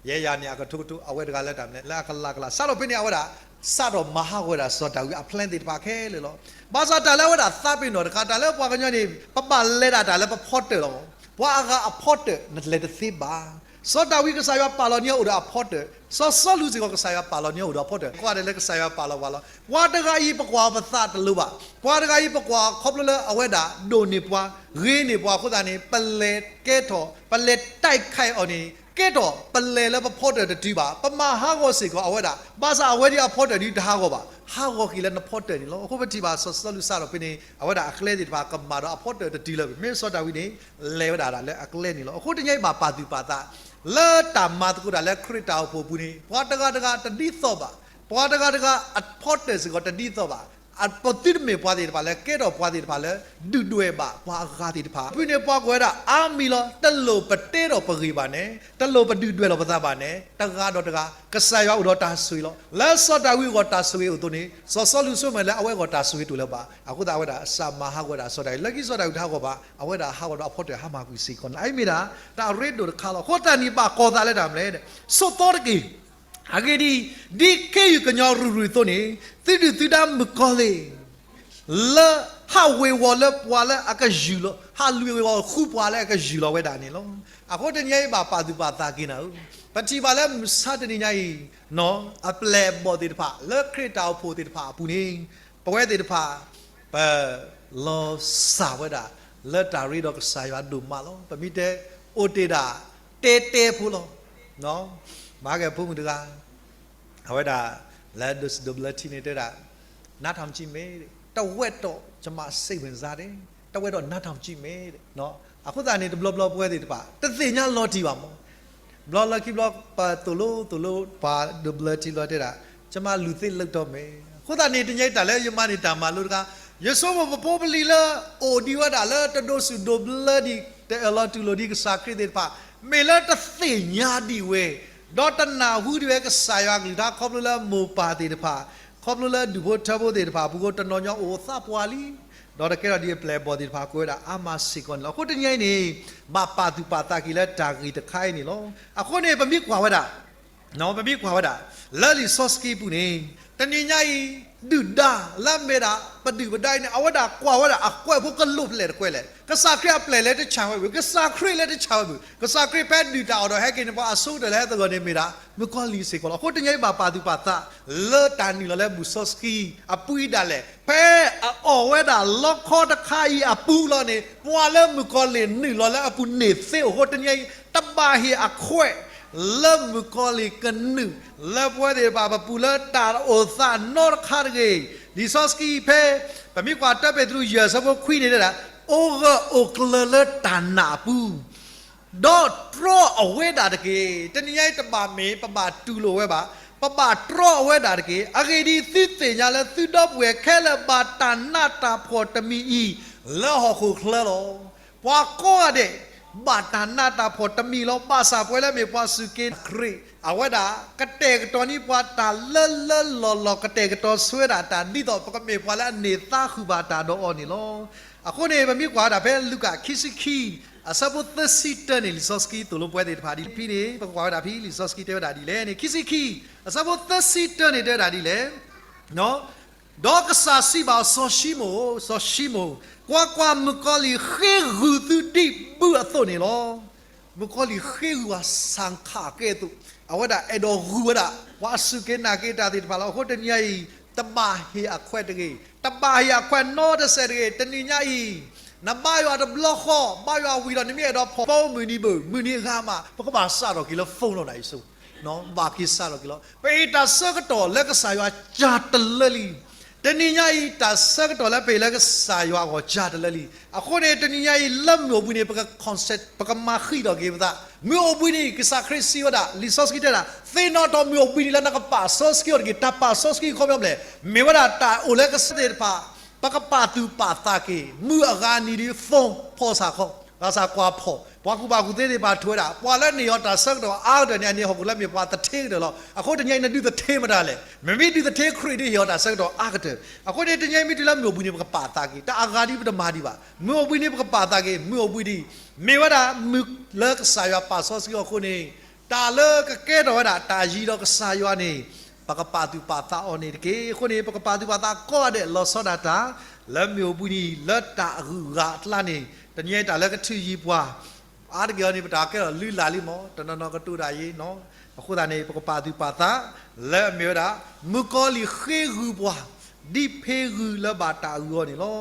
ယဲယၤန့ၣ် အကထိကထိ အဝဲတဂၤလၢတၢ်မနုၤလဲၣ် လၢအကလၤကလၤ စးထီၣ်ဖဲန့ၣ် အဝဲဒၣ် စးထီၣ်မၤဟးဂီၤဝဲဒၣ်စီၤဒၤဝံးအ plan သ့ၣ်တဖၣ်ခဲလၢာ်လီၤ. ဘၣ်ဆၣ်တၢ်လၢအဝဲဒၣ်သးပ့ၤနီၣ်တခါ တၢ်လၢပှၤကညီန့ၣ် ပဘၣ်လဲၤဒၣ်တၢ်လၢပဖီတၢၢ်လီၤ. ပှၤအဂၤအဖီတၢၢ် နလဲၤတသ့ဘၣ်. စီၤဒၤဝံး ကစၢ်ယွၤပာ်လီၤန့ၢ်အအိၣ်ဒီးအဖီတၢၢ်, စီၤစီလူးစ့ၢ်ကီး ကစၢ်ယွၤပာ်လီၤန့ၢ်အအိၣ်ဒီးအဖီတၢၢ်, ကွၢ်ဒဲးလၢကစၢ်ယွၤပာ်လီၤပှၤလီၤ. ပှၤတဂၤအံၤ ပကွၢ်ပသးတလိၤဘၣ်. ပှၤတဂၤအံၤပကွၢ်ခီဖျိလၢအဝဲဒၣ်ဒိၣ်န့ၢ်ပှၤ, ဂ့ၤန့ၢ်ပှၤအဃိသတးန့ၣ် ပလဲၤကဲထီၣ် ပလဲၤတၢ်ခးအီၤန့ၣ် ကဲထီၣ်ပလဲၤလၢပဖီတၢၢ်တတုၤဘၣ်, ပမၤဟးဂီၤစ့ၢ်ကီးအဝဲဒၣ်, ဘၣ်ဆၣ်အဝဲဒၣ်အဖီတၢၢ်ဒ်တဟးဂီၤဘၣ်, ဟးဂီၤက့ၤလၢနဖီတၢၢ်န့ၣ်လီၤ. အဃိပထံၣ်ဘၣ်စီၤစီလူးစးထီၣ်ဖဲန့ၣ် အဝဲဒၣ်အကျဲသ့ၣ်တဖၣ်ကမၣ်ဒီးအဖီတၢၢ်တတုၤလၢၤ, မ့ၢ်စီၤဒၤဝံးန့ၣ် လဲၤဝဲဒၣ်ဒၣ်လၢအကျဲန့ၣ်လီၤ. အဃိတနံၤအံၤဘၣ်ပာ်သူၣ်ပာ်သး လၢတၢ်မၤသကိးတၢ်လၢခရံာ်တၢ်အိၣ်ဖှိၣ်အပူၤန့ၣ် ပှၤတဂၤတဂၤတဒ်သိးဘၣ်, ပှၤတဂၤတဂၤအဖီတၢၢ်စ့ၢ်ကီးတဒ်သိးဘၣ်. ပသုတမ့ၢ်ပှၤသ့ၣ်တဖၣ်လၢ ကဲထီၣ်ပှၤသ့ၣ်တဖၣ်လၢ ဒုၣ်ဒွဲၣ်ဘၣ်ပှၤအဂၤသ့ၣ်တဖၣ်, ဖဲန့ၣ်ပှၤကွဲးဝဲဒၣ်အါမံၤလီၤ. တလိၣ်ပတဲထီၣ်ပဂ့ၢ်ဘၣ်န့ၣ်, တလိၣ်ပဒုၣ်ဒွဲၣ်လီၤပသးဘၣ်န့ၣ်, တဂၤဒီးတဂၤ ကစၢ်ယွၤအိၣ်ဒီးတၢ်ဆိၣ်ဂ့ၤလီၤ. လၢစီၤဒၤဝံးအဂီၢ်တၢ်ဆိၣ်ဂ့ၤအိၣ်အသိးန့ၣ် စီၤစီလူးဆိကမိၣ်လၢအဝဲအဂီၢ်တၢ်ဆိၣ်ဂ့ၤတအိၣ်လၢၤဘၣ်. အဃိသတးအဝဲဒၣ်စးမၤဟးဂီၤဝဲဒၣ်စီၤဒၤဝံး, လၢခံစီၤဒၤဝံးတဟးဂီၤဘၣ်, အဝဲဒၣ်ဟးဂီၤဒီးအဖီတၢၢ်ဟါမၢ်ကွံာ်စ့ၢ်ကီးန့ၣ်လီၤ. အအံၤမ့ၢ်ဒၣ် တၢ်အရ့ဒိၣ်တခါလီၤ. အဃိတၢ်န့ၣ်ဘၣ်ကီၤသးလၢတၢ်မနုၤလဲၣ်, ဆိးသီတက့ၢ်. အဂ့ၢ်ဒ်အံၤ, ဒ်ခ့ယုၢ်ကညီရုၢ်ရုၢ်အသိးန့ၣ် သုဒုၣ်သုဒါမုၣ်ကီၤလံၢ် လၢဟးဝ့ၤဝီၤလၢပှၤလၢအကယူၢ်လီၤ, ဟးလွံၢ်ဝ့ၤဝီၤဃုပှၤလၢအကယူၢ်လီၤဝဲဒၣ်န့ၣ်လီၤ. အဃိတနံၤအံၤဘၣ်ပာ်သူၣ်ပာ်သးက့ၤနၤဧၢ, ပထံၣ်ဘၣ်လၢမုၢ်ဆါတနံၤညါအံၤ အပျဲၢ်အဘီၣ်သ့ၣ်တဖၣ် လၢခရံာ်တၢ်အိၣ်ဖှိၣ်သ့ၣ်တဖၣ်အပူၤန့ၣ် ပဝဲသ့ၣ်တဖၣ် ပလီၤစၢ်ဝဲဒၣ် လၢတၢ်ရ့ဒီးကစၢ်ယွၤဒိၣ်မးလီၤ. ပမ့ၢ်တဲ အိၣ်တ့ၢ်ဒၣ် တဲတဲဖိလီၤ. မၤကဲဖိမုၣ်တဂၤ အဝဲဒၣ် လၢဒိးစံးဒိးဘျၢထံန့ၣ်တဲဒၣ် နားထောင်ကြည့်မယ်တဲ့, တဝက်တော့ ကျွန်မစိတ်ဝင်စားတယ်, တဝက်တော့ နားထောင်ကြည့်မယ်တဲ့. အဃိသတးန့ၣ် တဘျီဘျီပဝဲသ့ၣ်တဖၣ် တသ့ၣ်ညါလီၤတံၢ်ဘၣ်မး, ဘျီလၢခံဘျီ ပသိၣ်လိသိၣ်လိ ပှၤဒိးဘျၢထံဘျီတဲဒၣ် ကျွန်မလူသစ်လုပ်တော့မယ်. အဃိသတးန့ၣ် တနံၤအံၤတၢ်လၢယမၤန့ၢ်တၢ်မၤလိတခါ, ယဆိကမိၣ်ပဖိပလံၤလၢ အိၣ်ဒံးဝဲဒၣ်လၢတဒိးစူၣ်ဒိးဘျၢဒံး တအၢၣ်လီၤတူၢ်လိာ်ဒံးကစၢ်ခရံာ်သ့ၣ်တဖၣ် မ့ၢ်လၢတသ့ၣ်ညါဒံးဝဲ ဒီးတနၢ်ဟူဒံးဝဲကစၢ်ယွၤအကလုၢ်ကထါ ခီဖျိလၢမိၢ်ပၢ်သ့ၣ်တဖၣ်, ခီဖျိလၢဒူၣ်ဖိထၢဖိသ့ၣ်တဖၣ်အပူၤဃိ တနီၤညီအိၣ်သးပှၢ်လံ, ဒီးတကဲထီၣ်ဒ်အပျဲၢ်အဘီၣ်သ့ၣ်တဖၣ်ကွဲးဝဲဒၣ်အါမးစ့ၢ်ကီးန့ၣ်လီၤ. အဃိတနံၤအံၤန့ၣ် ဘၣ်ပာ်သူၣ်ပာ်သးက့ၤလၢတၢ်ဂ့ၢ်တခါအံၤန့ၣ်လီၤ. အဃိန့ၣ် ပမ့ၢ်ကွၢ်ဝဲဒၣ် ပမ့ၢ်ကွၢ်ဝဲဒၣ် လၢလံာ်စီဆှံပူၤန့ၣ် တနံၤညါအံၤ ဒုၣ်ဒါလၢအမ့ၢ်ဒၣ် ပဒုၣ်ပဒါအံၤန့ၣ် အဝဲဒၣ်ကွၢ်ဝဲဒၣ်အကွဲးဖိကလိာ်ဖျဲၣ်တကွဲးလဲၣ်, ကစၢ်ခရံာ်အပျဲၢ်လၢတဆၣ်ဝဲဘၣ်, ကစၢ်ခရံာ်လၢတဆၣ်ဝဲဘၣ်, ကစၢ်ခရံာ်ဖဲဒုၣ်တၢ်အီၣ်ဒီးဟဲက့ၤန့ၣ် ပှၤအဆိကတၢၢ်လၢဟဲသဂၢၢ်န့ၣ်မ့ၢ်ဒၣ် မုၣ်ကီၤလံၢ်စ့ၢ်ကီးလီၤ. အဃိတနံၤအံၤဘၣ်ပာ်သူၣ်ပာ်သး လၢတၢ်နုာ်လီၤလၢဘူၣ်စီဆှံအပူၤဒၣ်လဲာ်, ဖဲအအီၣ်ဝဲဒၣ်လီခီတခါအံၤအပူၤလီၤန့ၣ် ပှၤလၢမုၣ်ကီၤလံၢ်နုာ်လီၤလၢအပူၤန့ၣ်သ့အဃိ တနံၤအံၤ တဘၣ်ဟ့ၣ်အခွဲး လၢမုၣ်ကီၤလံၢ်ကနုာ် လၢပဝဲသ့ၣ်တဖၣ်ပပူၤလၢတၢ်အိၣ်သးနီတခါတဂ့ၤ. လံာ်စီဆှံဖဲ ပမ့ၢ်ကွၢ်တၢပ့းတရူးယဲၢ်ဆၢဖိခွံန့ၣ်တဲဒၣ် အိၣ်ဂၢၢ်အိၣ်ကျၢၤလၢတၢ်နာ်အပူၤ ဒီးတြီအဝဲဒၣ်တက့ၢ်. တနံၤညါအံၤတဘၣ်မ့ၢ် ပဘၣ်တူၢ်လိာ်ဝဲဘၣ်, ပဘၣ်တြီအဝဲဒၣ်တက့ၢ်. အဂ့ၢ်ဒ်အံၤ, သုသ့ၣ်ညါလၢသုဒီပုၢ်ဝဲၢ်ခဲလၢာ်ဘၣ်တၢ်နးတၢ်ဖှီၣ်တမံၤအံၤ လၢဟီၣ်ခိၣ်ချၢလီၤ. ပှၤကိးဂၤဒဲး ဘၣ်တၢ်နးတၢ်ဖှီၣ်တမံၤလီၤ. ဘၣ်ဆၣ်ပဝဲလၢမ့ၢ်ပှၤစူၢ်က့ၤနာ်က့ၤခရံာ် အဝဲဒၣ်ကတဲာ်ကတီၤန့ၢ်ပှၤတၢ်လၢလၢလီၢ်လီၢ်, ကတဲာ်ကတီၤဆိဝဲဒၣ်တၢ် ဒ်သိးပကမ့ၢ်ပှၤလၢအန့ၢ်သါဃုာ်ဘၣ်တၢ်ဒီးအီၤန့ၣ်လီၤ. အဃိန့ၣ် ပမ့ၢ်ကွၢ်ဝဲဒၣ်ဖဲလူၤကၣ်ခံဆံခံ အဆၢဖိသၢဆံတၢန့ၣ် လံာ်စီဆှံသိၣ်လိပဝဲသ့ၣ်တဖၣ်ဒ်ဖဲန့ၣ် ပကကွၢ်ဝဲဒၣ်ဖဲ လံာ်စီဆှံတဲဝဲဒၣ်ဒ်လဲၣ်န့ၣ် ခံဆံခံ, အဆၢဖိသၢဆံတၢန့ၣ်တဲဝဲဒၣ်ဒ်လဲၣ်, ဒီးကစၢ်စံးဘၣ်အီၤ, စီၤၡံမိၣ်ဧၢ, စီၤၡံမိၣ်ဧၢ, ကွၢ်ကွၢ်, မုၣ်ကီၤလံၢ်ဃ့ဂုာ်သုဒ်ဘုအသိးန့ၣ်လီၤ. မုၣ်ကီၤလံၢ်ဃ့ဂုာ်အီၤ ဆၣ်ခၣ်ကဲသိး, အဝဲဒၣ်အဲၣ်ဒိးဂုာ်ဝဲဒၣ် ပှၤစူၢ်က့ၤနာ်က့ၤတၢ်သ့ၣ်တဖၣ်လီၤ. အဃိတနံၤအံၤ တဘၣ်ဟ့ၣ်အခွဲးတဂ့ၤ, တဘၣ်ဟ့ၣ်အခွဲးနီတစဲးတဂ့ၤ. တနံၤညါအံၤ နဘါယွၤတဘျီဃီ, ဘါယွၤဝံၤဒီး နမ့ၢ်အဲၣ်ဒိးဖီၣ်ဖိမုၢ်နံၤဘၣ်, မုၢ်နံၤအဂၤမး, ပကဘၣ်စးထီၣ်က့ၤလၢ phone လီၤနၤအံၤစိ, ဘၣ်က့ၤစးထီၣ်က့ၤလီၤ. ပဟ့ၣ်တၢ်ဆၢကတီၢ်လၢကစၢ်ယွၤကၢ်တလၢလံ. တနံၤညါအံၤ တၢ်ဆၢကတီၢ်လၢပဟ့ၣ်လၢကစၢ်ယွၤအဂီၢ်ကၢ်တလၢလံ. အဃိန့ၣ် တနံၤညါအံၤ လၢမုၢ်အိၣ်ဘှံးန့ၣ် ပက concept ပကမၤဃံးထီၣ်က့ၤပသး. မုၢ်အိၣ်ဘှံးန့ၣ် ကစၢ်ခရံာ်စံးဝဲဒၣ်, လံာ်စီဆှံတဲဒၣ်, သ့ၣ်နီၣ်ထီၣ်မုၢ်အိၣ်ဘှံးနံၤလၢနကပာ်စီဆှံအီၤတက့ၢ်. တၢ်ပာ်စီဆှံအခီပညီမနုၤလဲၣ်, မ့ၢ်ဝဲဒၣ်တၢ်အိၣ်လၢကစၢ်သ့ၣ်တဖၣ် ပကပာ်သူၣ်ပာ်သးက့ၤ, မုၢ်အဂၤနံၤဒ် phone ဖီၣ်ဆၣ်ခီ, ဂၤစၢ်ကွၢ်ဖီၣ်, ပှၤကူၣ်ဘၣ်ကူၣ်သ့သ့ၣ်တဖၣ်ထံၣ်ဝဲဒၣ်, ပှၤလၢန့ၢ်အီၤတၢ်ဆၢကတီၢ်အါကတၢၢ်န့ၣ် အန့ၣ်ဟီၣ်ခိၣ်လၢမ့ၢ်ပှၤသထ့ကတၢၢ်လီၤ. အဃိတနံၤအံၤ နဒုးသထ့မတၤလဲၣ်. မ့မ့ၢ်ဒုးသထ့ ခရံာ်ဒ်ဟ့ၣ်အီၤတၢ်ဆၢကတီၢ်အါကတၢၢ်. အဃိန့ၣ် တနံၤအံၤမ့ၢ်တုၤလၢမုၢ်အိၣ်ဘှံးနံၤ ပကပာ်သးက့ၤ, တၢ်အဂၤဒ်ပတမၤဒံးဘၣ်. မုၢ်အိၣ်ဘှံးနံၤ ပကပာ်သးက့ၤ, မုၢ်အိၣ်ဘှံးနံၤ မ့ၢ်ဝဲဒၣ်မုၢ်လၢကစၢ်ယွၤပာ်စီဆှံအီၤအဃိန့ၣ် တၢ်လၢကကဲထီၣ်ဝဲဒၣ်တၢ်ယံၤဒီးကစၢ်ယွၤန့ၣ် ပကပာ်သူၣ်ပာ်သးအီၤန့ၣ်တက့ၢ်. အဃိန့ၣ် ပကပာ်သူၣ်ပာ်သးကိးဂၤဒဲး လီၤဆီဒၣ်တၢ် လၢမုၢ်အိၣ်ဘှံးနံၤ လၢတၢ်အဂုၤအဂၤအကျါန့ၣ် တနံၤအံၤတၢ်လၢကထုးယံၤပှၤ အါတက့ၢ်အီၤန့ၣ် ပတၢ်ကဲထီၣ်လုၢ်လၢ်လံမး, တနီၤနီၤကတိၤတၢ်အံၤ, အဃိသတးန့ၣ် ပကပာ်သူၣ်ပာ်သး လၢအမ့ၢ်ဝဲဒၣ် မုၣ်ကီၤလံၢ်ဃ့ဂုာ်ပှၤ ဒ်ဖ့ဂုၢ်လၢဘၣ်တၢ်အုၣ်အီၤန့ၣ်လီၤ.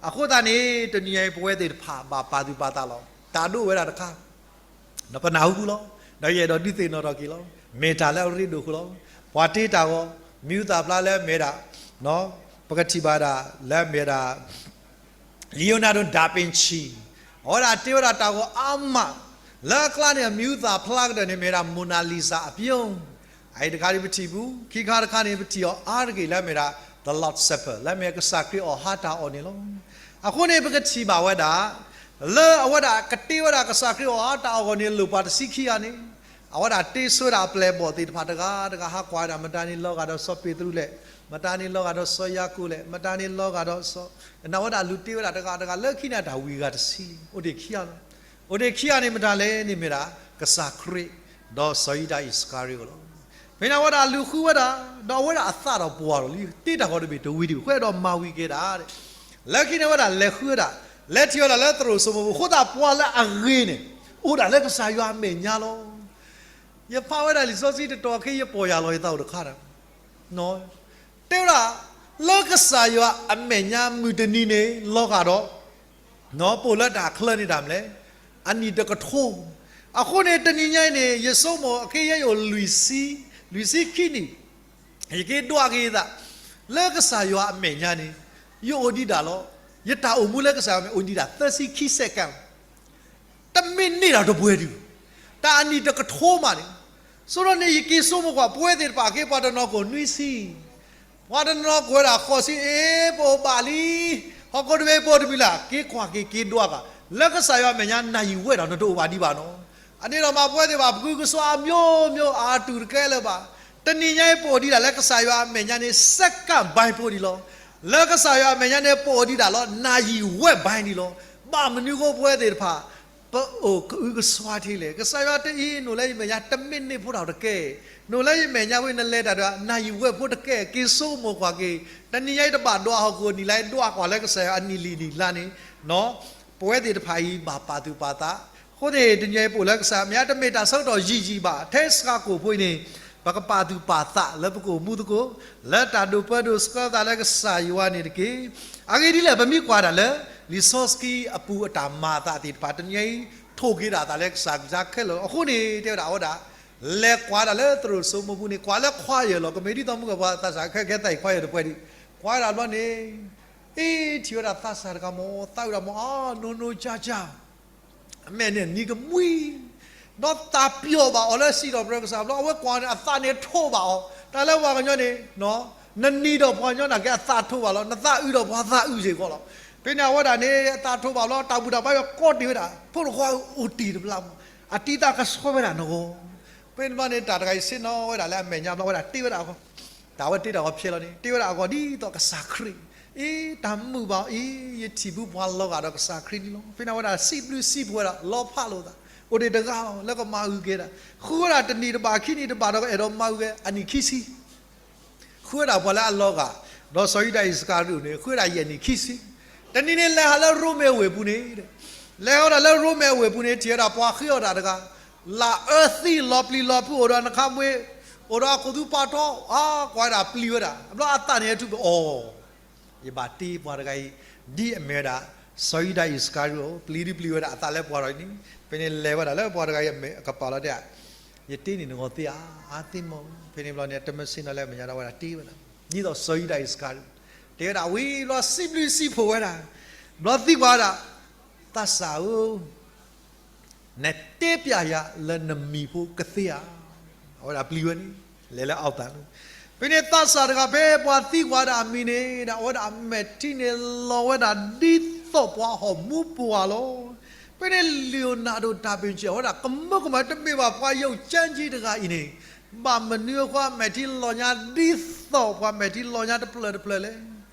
အဃိသတးန့ၣ် တနံၤအံၤပဝဲသ့ၣ်တဖၣ်ဘၣ်ပာ်သူၣ်ပာ်သးလီၤ. တၢ်ဒိၣ်ဝဲဒၣ်တခါ ဒီးပနၢ်ဟူလီၤ. ဒီးယအဲၣ်ဒိးဒုးသ့ၣ်နီၣ်ထီၣ်က့ၤလီၤ. မ့ၢ်တၢ်လၢအရ့ဒိၣ်အဃိလီၤ. ပှၤတ့တၢ်ဂီၤ မံၤဟူသၣ်ဖျါလၢအမ့ၢ်ဒၣ်, ပကထံၣ်ဘၣ်ဒၣ် လၢအမ့ၢ်ဒၣ် Leonardo da Vinci အဝဲဒၣ်တ့ဝဲဒၣ်တၢ်ဂီၤအါမး, လၢအကျါန့ၣ် အမံၤဟူသၣ်ဖျါကတၢၢ်န့ၣ် မ့ၢ်ဒၣ် Mona Lisa အပျိၢ်, အအံၤတခါဒ်ပထံၣ်ပူၤ, ခံခါတခါန့ၣ် ပထံၣ်အီၤအါတက့ၢ်လၢအမ့ၢ်ဒၣ် The Lord's Supper လၢအမ့ၢ်ကစၢ်ခရံာ်အီၣ်ဟါတၢ်အီၣ်န့ၣ်လီၤ. အဃိန့ၣ် ပကထံၣ်ဘၣ်ဝဲဒၣ် လၢအဝဲဒၣ်ကတ့ဝဲဒၣ်ကစၢ်ခရံာ်အီၣ်ဟါတၢ်အီၣ်အဂီၢ်န့ၣ် လိၣ်ပှၤတဆံခံဂၤန့ၣ်, အဝဲဒၣ်တ့ဆိဝဲဒၣ်အပျဲၢ်အဘီၣ်သ့ၣ်တဖၣ်တဂၤတဂၤ ဟးကွၢ်ဝဲဒၣ် မတၤန့ၣ်လီၤဂာ်ဒီးစီၤပ့းတရူးလဲၣ်, မတၤန့ၣ်လီၤဂာ်ဒီးစီၤယၤကိာ်လဲၣ်, မတၤန့ၣ်လီၤဂာ်ဒီးစီၤ, နဝဲဒၣ်လူၤတ့ဝဲဒၣ်တဂၤတဂၤ လၢခံန့ၣ်တၢ်ဝံၤဂၤတဆံ, အိၣ်တ့ၢ်ခံဂၤလီၤ. အိၣ်တ့ၢ်ခံဂၤန့ၣ်မတၤလဲၣ်န့ၣ်မ့ၢ်ဒၣ် ကစၢ်ခရံာ် ဒီးစီၤယူဒၤအံၣ်စကၤရံၤအိၣ်လီၤ. ဖဲန့ၣ်အဝဲဒၣ်လူၤဃုဝဲဒၣ်, ဒီးအဝဲဒၣ်အသးဒီးပှၢ်လီၤလံ, တ့တၢ်ဂီၤတဘ့ၣ်တဝံၤဒံး ဃဲဒီးမၤဝံၤက့ၤဒၣ်, လၢခံန့ၣ်ဝဲဒၣ်လဲၤဃုဝဲဒၣ်, လဲၤထံၣ်ဝဲဒၣ်လၢသရိာ်စိမိၤပူၤ, အဃိသတးပှၤလၢအဂ့ၤန့ၣ် အိၣ်ဒၣ်လၢကစၢ်ယွၤအမဲာ်ညါလီၤ. ယဖးဝဲဒၣ်လံာ်စီဆှံတတီၤခဲအံၤ ယပီၢ်ယၢ်လီၤယသးအိၣ်တခါဒီး, တဲဝဲဒၣ်, လၢကစၢ်ယွၤအမဲာ်ညါမုၢ်တနံၤန့ၣ် လီၤဂာ်ဒီး ပိာ်လၢတၢ်ချၢန့ၣ်တၢ်မနုၤလဲၣ်, အနံၣ်တကထိ. အဃိန့ၣ် တနံၤညါအံၤန့ၣ် ယဆိကမိၣ် အခဲအံၤယအိၣ်လွံၢ်ဆံ, လွံၢ်ဆံခံနံၣ်, ယက့ၤဒွးက့ၤယသး, လၢကစၢ်ယွၤအမဲာ်ညါန့ၣ် ယအိၣ်ဒံးဒၣ်လီၤ. ယတၢ်အိၣ်မူလၢကစၢ်ယွၤမဲာ်အိၣ်ဒံးဒၣ် သၢဆံခံစဲးကဲး တမ့ၢ်န့ၢ်ဒီးတပှဲၤဒံး, တၢ်အနံၣ်တကထိမးန့ၣ်, ဆိဒီးန့ၣ် ယက့ၤဆိကမိၣ်ကွၢ် ပဝဲသ့ၣ်တဖၣ်က့ၤ ပှၤတနီၤကအိၣ်နွံဆံ, ပှၤတနီၤကအိၣ်ဝဲဒၣ်ဃိးဆံ, အ့ ပအိၣ်ဘၣ်လံ, ဟီၣ်ခိၣ်တဘ့ၣ်ပအိၣ်တမံၤလၢ်, က့ၤကွၢ်က့ၤက့ၤဒွးဘၣ်, လၢကစၢ်ယွၤအမဲာ်ညါ နၢ်ယံၤဝဲဒီး နတအိၣ်ဘၣ်ဒံးဘၣ်နီၤ. အန့ၣ်ဒီးမး ပဝဲသ့ၣ်တဖၣ် ပကအုကစွါအမျိုးမျိုး အါတူၢ်တကဲလၢၤဘၣ်. တနံၤညါအံၤ ပအိၣ်ဒံးဒၣ်လၢကစၢ်ယွၤအမဲာ်ညါန့ၣ် စက္ကန့်ပိုင်းဖိဒံးလီၤ. လၢကစၢ်ယွၤအမဲာ်ညါန့ၣ် ပအိၣ်ဒံးဒၣ်လီၤ နၢ်ယံၤဝဲပိုင်းဒံးလီၤ. ဘၣ်မနုၤဃိပဝဲသ့ၣ်တဖၣ် ပအိၣ်ကအုကစွါထဲလဲၣ်. ကစၢ်ယွၤတအံၤ နိၣ်လၢယမဲာ်ညါ တမ့ၢ်န့ၢ်ဖိတၢ်တကဲ, နိၣ်လၢယမဲာ်ညါဝဲ နလဲၤတၢ်ဒီး နၢ်ယံၤဝဲဖိတကဲ, က့ၤဆိကမိၣ်ကွၢ်က့ၤ, တနံၤညါအံၤတဘၣ်ဒွးဟီၣ်ခိၣ်နံၤလၢ ဒွးကွၢ်လၢကစၢ်ယွၤအနံၣ်လံၤနံၣ်လါန့ၣ်, ပဝဲသ့ၣ်တဖၣ်အံၤ ဘၣ်ပာ်သူၣ်ပာ်သး, အဃိန့ၣ် တနံၤညါအံၤပအိၣ်လၢကစၢ်ယွၤအမဲာ်ညါ တမ့ၢ်တၢ်ဆၢကတီၢ်ယံာ်ယံာ်ဘၣ်, ထဲစှၤကိာ်ဖိအံၤန့ၣ် ပကပာ်သူၣ်ပာ်သးလၢပကအိၣ်မူသကိး, လၢတၢ်ဒိၣ်ပၢဒိၣ်ဆှၢသးလၢကစၢ်ယွၤန့ၣ်တက့ၢ်. အဂ့ၢ်ဒ်လဲၣ် ပမ့ၢ်ကွၢ်ဒၣ်လၢ လံာ်စီဆှံအပူၤအတၢ်မၤအသးသ့ၣ်တဖၣ် တနံၤညါအံၤ ထိၣ်က့ၤဒၣ်အသးလၢကစၢ်ကစၢ်ခဲလၢာ်လီၤ. အဃိန့ၣ် တဲဝဲဒၣ်အဝဲဒၣ် လဲၤကွၢ်ဒၣ်လၢသရိာ်စိမိၤပူၤန့ၣ် ကွၢ်လၢ choir လီၤ. ကမ့ၢ်ဒ်သိးမုၢ်ဂီၢ်ပှၤသးစၢ်ခဲကဲသးအံၤ choir တပှဲၤဒံး, ကွၢ်ဒၣ်ဘျီန့ၣ် အ့ ထံၣ်ဝဲဒၣ်သးစၢ်တဂၤမး သးအုးဒၣ်မး အါ နီၢ်နီၢ်ကၠၢ်ကၠၢ် အမဲာ်န့ၣ်နံၤကမှံ, ဒီးသးပျီၣ်ဘၣ်အီၤလၢစံးထီၣ်ပတြၢၤကစၢ်ဘျီ အဝဲကွၢ်န့ၣ် အသးန့ၣ်ထိးဘၣ်အီၤ, တၢ်လၢပှၤကညီန့ၣ် နနံၤဒီးပှၤကညီနာ်က့ အသးထိးဘၣ်လီၤ, နသးအုးဒီးပှၤသးအုးစ့ၢ်ကီးလီၤ. ဖဲန့ၣ်အဝဲဒၣ်န့ၣ် အသးထိးဘၣ်လီၤ, တၢ်ဘူၣ်တၢ်ဘါယွၤကိးတ့ၢ်ဝဲဒၣ်, ဖိတခွါဧၢ အိၣ်တ့ၢ်တဘျီမး, အတံၤသးကဆှီဝဲဒၣ်နဂီၢ်. ဖဲန့ၣ်ဘျီန့ၣ် တၢ်တဂၤအံၤဆ့ၣ်နီၤဝဲဒၣ်လၢအမဲာ်ညါဘျီ ဝဲဒၣ်တ့ဝဲဒၣ်အဂီၢ်, တၢ်ဝဲတ့တၢ်ဂီၤဖျဲလီၤန့ၣ် တ့ဝဲဒၣ်အဂီၢ်ဒ်သိးကစၢ်ခရံာ်, အ့ တၢ်မုာ်ဘၣ်အီၤအံၤ ယထံၣ်ဘၣ်ပှၤလီၤဂာ်ဒီးကစၢ်ခရံာ်န့ၣ်လီၤ. ဖဲန့ၣ်ဝဲဒၣ်စံးဘျုးစံးဖှိၣ်ဝဲဒၣ် လီၤဖးလိာ်သး, အိၣ်ဒံးတဂၤလီၤ လၢကမၤအုၣ်က့ၤဒၣ်, ဃုဝဲဒၣ်တနံၣ်တဘၣ်ခံနံၣ်တဘၣ်ဒီးကအဲၣ်ဒိးမၤအုၣ်က့ၤအနံၣ်ခံဆံ ဃုဝဲဒၣ်ပှၤလၢအလီၤဂာ်, ဒီးစီၤယူဒၤအံၣ်စကၤရံၤအိၣ်န့ၣ် ဃုဝဲဒၣ်ယဲၢ်နံၣ်ခံဆံ, တနံၤန့ၣ်လဲၤဟးလၢရိမ့ၤအဝ့ၢ်ပူၤန့ၣ်, လဲၤဟးဒီးလၢရိမ့ၤအဝ့ၢ်ပူၤန့ၣ် ထံၣ်ဝဲဒၣ်ပှၤဃ့အီၣ်တၢ်တဂၤ, လၢအၢသံလီၤပျံၤလီၤဖုး အိၣ်ဒီးနခါမွ့, အိၣ်ဒီးအခိၣ်သူပာ်ထီ, အါ ကွၢ်ဝဲဒၣ်ပျံၤဝဲဒၣ်, ဘျီအသးန့ၣ်ဟဲထူၣ်ပအီၤ ယဘၣ်တ့ပှၤတဂၤအံၤ, ဒ်အမ့ၢ်ဝဲဒၣ် စီၤယူဒၤအံၣ်စကၤရံၤအိၣ်, ပျံၤဒုပျံၤဝဲဒၣ်အသးလၢပှၤဒီးန့ၣ်, ဖဲန့ၣ်လဲၤဝဲဒၣ်လၢပှၤတဂၤအံၤအကပၤလီၤတဲ, ယတ့န့ၢ်နဂီၤသ့ဧါ, အါသ့မီၢ်, ဖဲန့ၣ်ဘျီန့ၣ် တမ့ၢ်စ့ၢ်နီၤလၢအမဲာ်ညါဒီးဝဲဒၣ်တ့ဝဲဒၣ်, ဒ်သိးစီၤယူဒၤအံၣ်စကၤရံၤ, တဲဝဲဒၣ်ဝံၤဘျီစံးဘျုးစံးဖှိၣ်ဝဲဒၣ်, ဘျီသံကွၢ်ဝဲဒၣ်, သးစၢ်ဧၢ နတဲပျဲယၤလၢနမံၤဖိကသ့ဧါ. အဝဲဒၣ်ပျံၤဝဲန့ၣ်, လဲၤလၢအီၣ်သၣ်, ဖဲန့ၣ်သးစၢ်တဂၤဖဲပှၤသံကွၢ်ဒၣ်အမံၤန့ၣ်ဒီး အဝဲဒၣ်အမဲာ်ထံန့ၣ်လီၤဝဲဒၣ်ဒ်သိးပှၤဟီၣ်မူပှၢ်လီၤ. ဖဲန့ၣ် Leonardo da Vinci အဝဲဒၣ်ကမၢကမၣ် တမ့ၢ်ဘၣ်ပှၤယိၣ်ကၠံကၠံတဂၤအံၤန့ၣ်, ဘၣ်မနုၤအဃိအမဲာ်ထံလီၤညါဒ်သိးပှၤမဲာ်ထံလီၤညါတဖျၢၣ်တဖျၢၣ်လဲၣ်.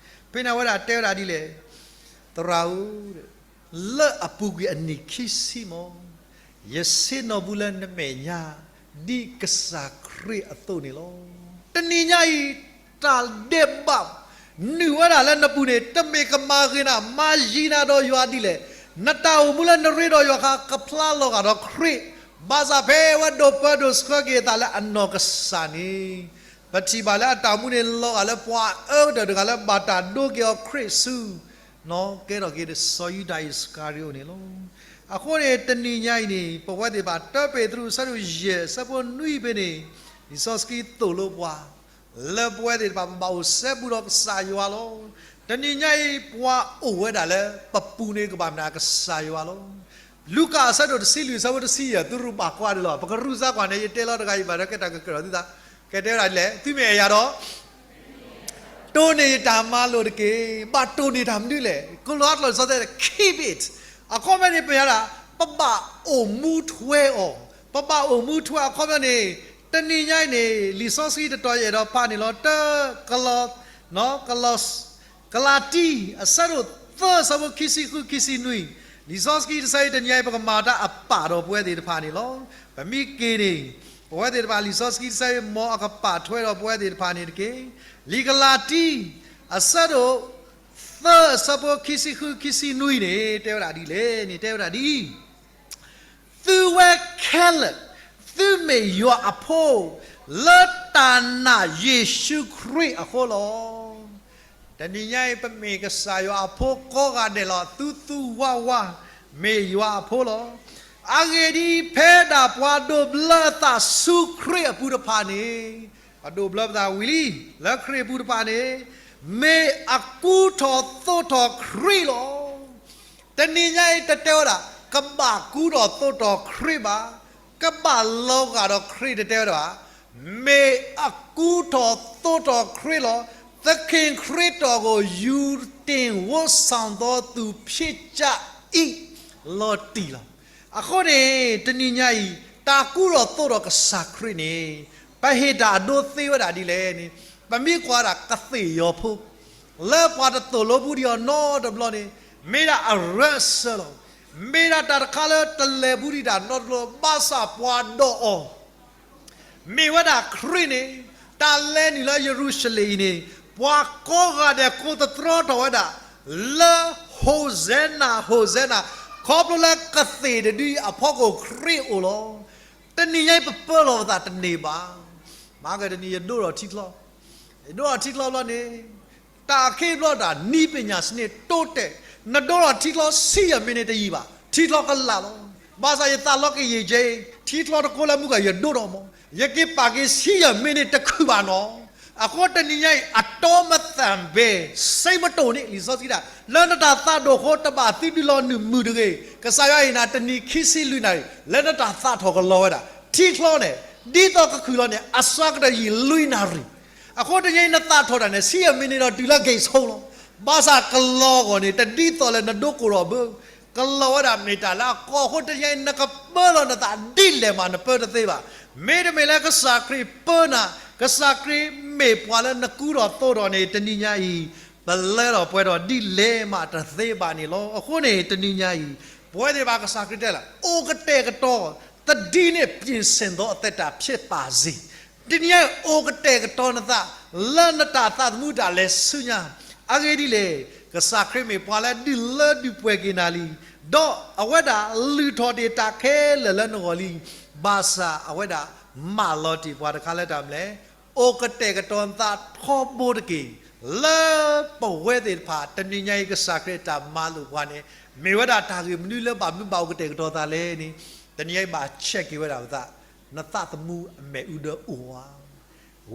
ဖဲန့ၣ်အဝဲဒၣ်တဲဝဲဒၣ်ဒ်လဲၣ်, သရၣ်ဧၢ လၢအပူၤကွံာ်အနံၣ်ခံဆံမီၢ်, ယဆ့ၣ်နီၤဘၣ်လၢနမဲာ်ညါ ဒ်ကစၢ်ခရံာ်အသိးန့ၣ်လီၤ. တနံၤညါအံၤ တၢ်ဒဲးဘး နုာ်ဝဲဒၣ်လၢနပူၤန့ၣ် တမ့ၢ်ကမၤဂ့ၤနၤ မၤယံၤနၤဒီးယွၤဒ်လဲၣ်. နတၢ်အိၣ်မူလၢနရ့ဒီးယွၤအခါ ကဖျါလီၤဂာ်ဒီးခရံာ်, ဘၣ်ဆၣ်ဖဲဝဲဒိးပၢဒိးဆှၢက့ၤအသးလၢအနီၢ်ကစၢ်န့ၣ်, ပထံၣ်ဘၣ်လၢအတၢ်အိၣ်မူန့ၣ်လီၤဂာ်လၢပှၤအၢကတၢၢ်တဂၤလၢဘၣ်တၢ်ဒိက့ၤအီၤခရံာ်ဆူ နီၢ်ကဲထီၣ်က့ၤဒီးစီၤယူဒၤအံၣ်စကၤရံၤအိၣ်န့ၣ်လီၤ. အဃိန့ၣ် တနံၤညါအံၤန့ၣ် ပဝဲသ့ၣ်တဖၣ် တၢပ့းတရူး အဆၢဒိၣ်ယဲၢ် အဆၢဖိနွံဖဲန့ၣ်, လံာ်စီဆှံသိၣ်လိပှၤ လၢပဝဲသ့ၣ်တဖၣ် ပဘၣ်အိၣ်စဲဘူးဒီးကစၢ်ယွၤလီၤ. တနံၤညါအံၤ ပှၤအိၣ်ဝဲဒၣ်လၢပပူၤန့ၣ် ကဘၣ်မ့ၢ်ဒၣ်ကစၢ်ယွၤလီၤ. လူၤကၣ်အဆၢဒိၣ်တဆံလွံၢ် အဆၢဖိတဆံယဲၢ် သုရူးဘၣ်ကွၢ်ဒ်လီၤ. ပကရူၢ်စါကွၢ်န့ၣ် ယတဲလီၤတဂၤအံၤ ဘၣ်ဒီးကဲတၢ်ကကြၢးဒီးသုသး, ကဲတဲဝဲဒၣ်ဒ်လဲၣ်, သုမ့ၢ်အဲၣ်ယၤဒီး တိၢ်န့ၢ်ယတၢ်မၤလိာ်တက့ၢ်. ဘၣ်တိၢ်န့ၢ်တၢ်မနုၤလဲၣ်. ကလီအကျိာ်စ့ၢ် keep it. အခီပညီန့ၣ် ပယၤဒၣ် ပဘၣ်အိၣ်မူထွဲအီၤ, ပဘၣ်အိၣ်မူထွဲအခီပညီန့ၣ်, တနံၤညါအံၤန့ၣ် လံာ်စီဆှံတတီၤယအဲၣ်ဒိးဖးန့ၣ်လီၤ. တၢ ကလီ, ကလီ, ကလၤတံ အဆၢဒိၣ်သၢ အဆၢဖိခံဆံဃု ခံဆံနွံ, လံာ်စီဆှံတဆၢအံၤ တနံၤညါအံၤ ပကမၤတၢ်အပာ်ဒီးပဝဲသ့ၣ်တဖၣ်န့ၣ်လီၤ. ပမ့ၢ်က့ၤန့ၣ် ပဝဲသ့ၣ်တဖၣ် လံာ်စီဆှံတဆၢအံၤ မ်အကပာ်ထွဲဒီးပဝဲသ့ၣ်တဖၣ်န့ၣ်တက့ၢ်. လံာ်ကလၤတံ အဆၢဒိၣ်သၢ အဆၢဖိခံဆံဃု ခံဆံနွံန့ၣ် တဲဝဲဒၣ်ဒ်လဲၣ်န့ၣ် တဲဝဲဒၣ်ဒ်အံၤ, သုဝဲခဲလၢာ် သုမ့ၢ်ယွၤအဖိ လၢတၢ်နာ်ယ့ၣ်ၡူးခရံာ်အဃိလီၤ. တနံၤညါအံၤ ပမ့ၢ်ကစၢ်ယွၤအဖိကိးဂၤဒဲးလီၤ. သူသူဝါဝါ မ့ၢ်ယွၤအဖိလီၤ. အဂ့ၢ်ဒ်အံၤ, ဖဲဒၣ်ပှၤဒိးဘျၢအသးဆူခရံာ်အပူၤတဖၣ်န့ၣ်, ပဒိးဘျၢပသးဝံၤလံ လၢခရံာ်အပူၤတဖၣ်န့ၣ်, မ့ၢ်အကူထီၣ်သိးထီၣ်ခရံာ်လီၤ. တနံၤညါအံၤ တတဲဝဲဒၣ် ကဘၣ်ကူထီၣ်သိးထီၣ်ခရံာ်ဘၣ်, ကဘၣ်လီၤဂာ်ဒီးခရံာ် တတဲဝဲဒၣ်ဘၣ်, မ့ၢ်အကူထီၣ်သိးထီၣ်ခရံာ်လီၤ. သခင်ခရစ်တော်ကို ယူတင်ဝတ်ဆောင်သောသူဖြစ်ကြ၏, လီၤတံၢ်လီၤ. အဃိန့ၣ် တနံၤညါအံၤ တၢ်ကူထီၣ်သိးထီၣ်ကစၢ်ခရံာ်န့ၣ် ပဟ့ၣ်တၢ်အဒိသ့ဝဲဒၣ်ဒ်လဲၣ်န့ၣ်, ပမ့ၢ်ကွၢ်ဒၣ်ကသ့ၣ်ယီၤဖိ လၢပှၤတသိၣ်လိပူၤဒံးအီၤနီတဘျီန့ၣ်, မ့ၢ်ဒၣ်အရၢအစၢလီၤ. မ့ၢ်ဒၣ်တၢ်တခါလၢတလဲၤဘူးဒံးတၢ်နီတဘျီ, ဘၣ်ဆၣ်ပှၤဒိးအီၤ မ့ၢ်ဝဲဒၣ်ခရံာ်န့ၣ်, တၢ်လဲၤနုာ်လၢယရူၤၡလ့ၣ်အံၤန့ၣ်, ပှၤကိးဂၤဒဲးကိးသတြီထီၣ်ဝဲဒၣ် လၢ ဟိၣ်စဲနၤ, ဟိၣ်စဲနၤ, ခီဖျိလၢကသ့ၣ်တဒုအဖီခိၣ်ခရံာ်အိၣ်လီၤ. တနံၤညါအံၤ ပပၢလီၤပသးတန့ၢ်ဘၣ်. မၤကတနံၤ ယဒိထီၣ်ထံချီ, ယဒိထီၣ်ထံချီဘျီန့ၣ်, တၢ်အခ့အပျီတၢ် နည်းပညာစနစ်တိုးတက်, နဒိထီၣ်ထံချီဆံယဲၢ်မံးနံးတယံာ်ဘၣ်, ထံချီကလာ်လီၤ. ဘၣ်ဆၣ်ယသးလီကယံာ်ကဲ, ထံချီတကိးလၢမုၢ်ကီၢ် ယဒိထီၣ်မး, ယက့ၤပာ်က့ၤဆံယဲၢ်မံးနံးတခုဘၣ်နီၤ. အဃိတနံၤညါအံၤ အတီမသၣ်ဘဲ စံးမတိၢ်န့ၣ် လံာ်စီဆှံဒၣ်, လၢနတၢ်သးဒိၣ်ဃိ တဘၣ်သံဒုးလီၤနုာ်မုၢ်တဂ့ၤ. ကစၢ်ယွၤဟ့ၣ်နၤတနံၤခံဆံလွံၢ်နၣ်ရံၣ် လၢနတၢ်သးထီၣ်ကလီၤဝဲဒၣ်. ထံချီန့ၣ် ဒ်သိးကခုၣ်လီၤန့ၣ် အစှၤကတၢၢ်ယံာ်လွံၢ်နၣ်ရံၣ်. အဃိတနံၤညါအံၤ နသးထီၣ်တၢ်န့ၣ် ဆံယဲၢ်မံးနံးဒီးတုၤလၢက့ၤဆိလီၤ. ဘၣ်ဆၣ်ကလီၤအဂီၢ်န့ၣ် တဒ်သိးလၢနဒိကိးထီၣ်ဘၢ ကလီၤဝဲဒၣ်မ့ၢ်တၢ်လၢအကီအဃိ တနံၤညါအံၤ နကပၢလီၤနသးဒ်လဲၣ်မး နပၢတသ့ဘၣ်. မ့တမ့ၢ်လၢကစၢ်ခရံာ်ပၢနၤ, ကစၢ်ခရံာ်မ့ၢ်ပှၤလၢနကူထီၣ်သိးထီၣ်န့ၣ် တနံၤညါအံၤ ပလၢထီၣ်ပှဲၤထီၣ်ဒ်လဲၣ်မးတသ့ဘၣ်န့ၣ်လီၤ. အဃိန့ၣ် တနံၤညါအံၤ ပဝဲသ့ၣ်တဖၣ်ကစၢ်ခရံာ်တဲလၢ အိၣ်ကတဲာ်ကတီၤ သဒံးန့ၣ် ပြင်ဆင်သောအသက်တာဖြစ်ပါစေ. တနံၤညါအံၤ အိၣ်ကတဲာ်ကတီၤနသး လၢနတၢ်သးသမူတၢ်လဲၤဆူညါ အဂ့ၢ်ဒ်လဲၣ်, ကစၢ်ခရံာ်မ့ၢ်ပှၤလၢဒုးလၢဒုးပှဲၤက့ၤနၤလံ, ဒီးအဝဲဒၣ်လုၢ်ထီၣ်တ့ၢ်တၢ်ခဲလၢာ်လၢနဂီၢ်လံ, ဘၣ်ဆၣ်အဝဲဒၣ်မၢလီၤတ့ၢ်ပှၤတခါလၢတၢ်မနုၤလဲၣ်, အိၣ်ကတဲာ်ကတီၤနသးထီဘိတက့ၢ်. လၢပဝဲသ့ၣ်တဖၣ် တနံၤညါအံၤ ကစၢ်ခရံာ်အတၢ်မၤလိာ်ပှၤန့ၣ် မ့ၢ်ဝဲဒၣ်တၢ်ဂ့ၢ်မနုၤလၢဘၣ်မနုၤဘၣ်အိၣ်ကတဲာ်ကတီၤသးလဲၣ်န့ၣ်, တနံၤညါအံၤဘၣ်ဆဲးက့ၤဝဲဒၣ်ပသး နသးသမူအမ့ၣ်အူဒၢအိၣ်ဧါ.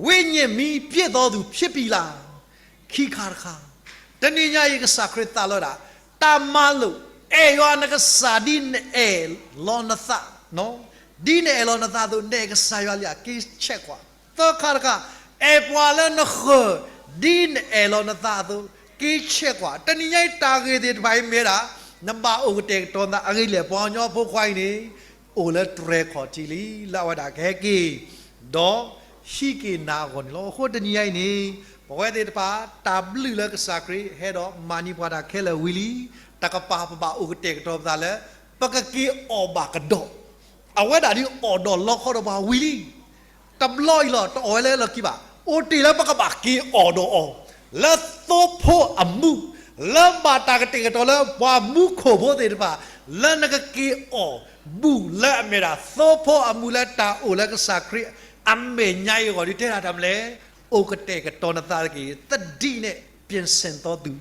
ဝိညာဉ်မီးပြည့်သောသူဖြစ်ပြီလား. ခံခါတခါ, တနံၤညါအံၤ ကစၢ်ခရံာ်သးလီဒၣ် တၢ်မၤလိာ် အဲၣ်ယွၤနကစၢ်ဒ်နအဲၣ်လီၤနသး, ဒ်နအဲၣ်လီၤနသးအသိး နအဲၣ်ကစၢ်ယွၤလံဧါ က့ၤဆဲးကွၢ်. သၢခါတခါ, အဲၣ်ပှၤလၢနဃၢၤ ဒ်နအဲၣ်လီၤနသးအသိး က့ၤဆဲးကွၢ်. တနံၤညါအံၤ တၢ်ဂ့ၢ်သ့ၣ်တဖၣ်အံၤမ့ၢ်ဒၣ် နဘၣ်အိၣ်ကတဲာ်ကတီၤနသးအဂ့ၢ်လဲၣ်. ပှၤကညီဖိခွါအံၤန့ၣ် အိၣ်လၢတြဲၤခီၣ်ထံးလံ လၢအဝဲဒၣ်ကဟဲက့ၤ ဒီးဟံးက့ၤနၤအဂီၢ်န့ၣ်လီၤ. အဃိတနံၤညါအံၤန့ၣ် ပဝဲသ့ၣ်တဖၣ် တၢ်ဘျုးလၢကစၢ်ခရံာ်ဟဲဒီးမၤန့ၢ်ပှၤတၢ်ခဲလၢာ်ဝံၤလံ. တကပၤပဘၣ်အိၣ်ကတဲာ်ကတီၤပသးလၢ ပကက့ၤအီၣ်ဘၣ်ကဒီး အဝဲဒၣ်ဒ်အီၣ်ဒီးလီခီဒီးပှၤဝံၤလံ. တဘျီအံၤလီၤ တအီၣ်ဝဲလၢလီၢ်ခံဘၣ်. အိၣ်တ့ၢ်လၢပကဘၣ်က့ၤအီၣ်ဒီးအီၤ လၢသိဖိအမူး လၢဘၣ်တၢ်ကတဲာ်ကတီၤလၢပှၤမူခိၣ်ဖိသ့ၣ်တဖၣ် လၢနကက့ၤအီၣ်ဘူးလၢအမ့ၢ်ဒၣ် သိဖိအမူးလၢတၢ်အိၣ်လၢကစၢ်ခရံာ်အမဲာ်ညါအံၤအဂီၢ် ဒုးတဲဒၣ်တၢ်မနုၤလဲၣ်. အိၣ်ကတဲာ်ကတီၤနသးတက့ၢ် သဒံးန့ၣ် ပြင်ဆင်သောသူ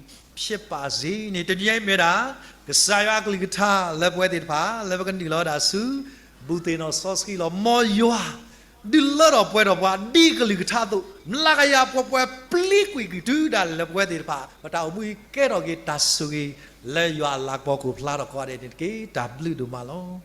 ဖြစ်ပါစေန့ၣ် တနံၤညါအံၤမ့ၢ်ဒၣ် ကစၢ်ယွၤအကလုၢ်ကထါလၢပဝဲသ့ၣ်တဖၣ် လၢပကနုာ်လီၤဝဲဒၣ်ဆူ ဘူးသ့ၣ်နီၣ်စီဆှံလီၤ. မ်ယွၤ ဒုးလၢထီၣ်ပှဲၤထီၣ်ပှၤ ဒ်ကလုၢ်ကထါအသိး မျးကယၤပှဲၤပှဲၤပျံကွံာ်ကွံာ်တုၤဒၣ်လဲာ်လၢပဝဲသ့ၣ်တဖၣ် ပတၢ်အိၣ်မူအံၤကဲထီၣ်က့ၤတၢ်ဆိၣ်ဂ့ၤ လၢယွၤအလၤကပီၤကအိၣ်ဖျါထီၣ်ကိးဂၤဒဲးန့ၣ်တက့ၢ်. တၢ်ဘျုးဒိၣ်မးလီၤ.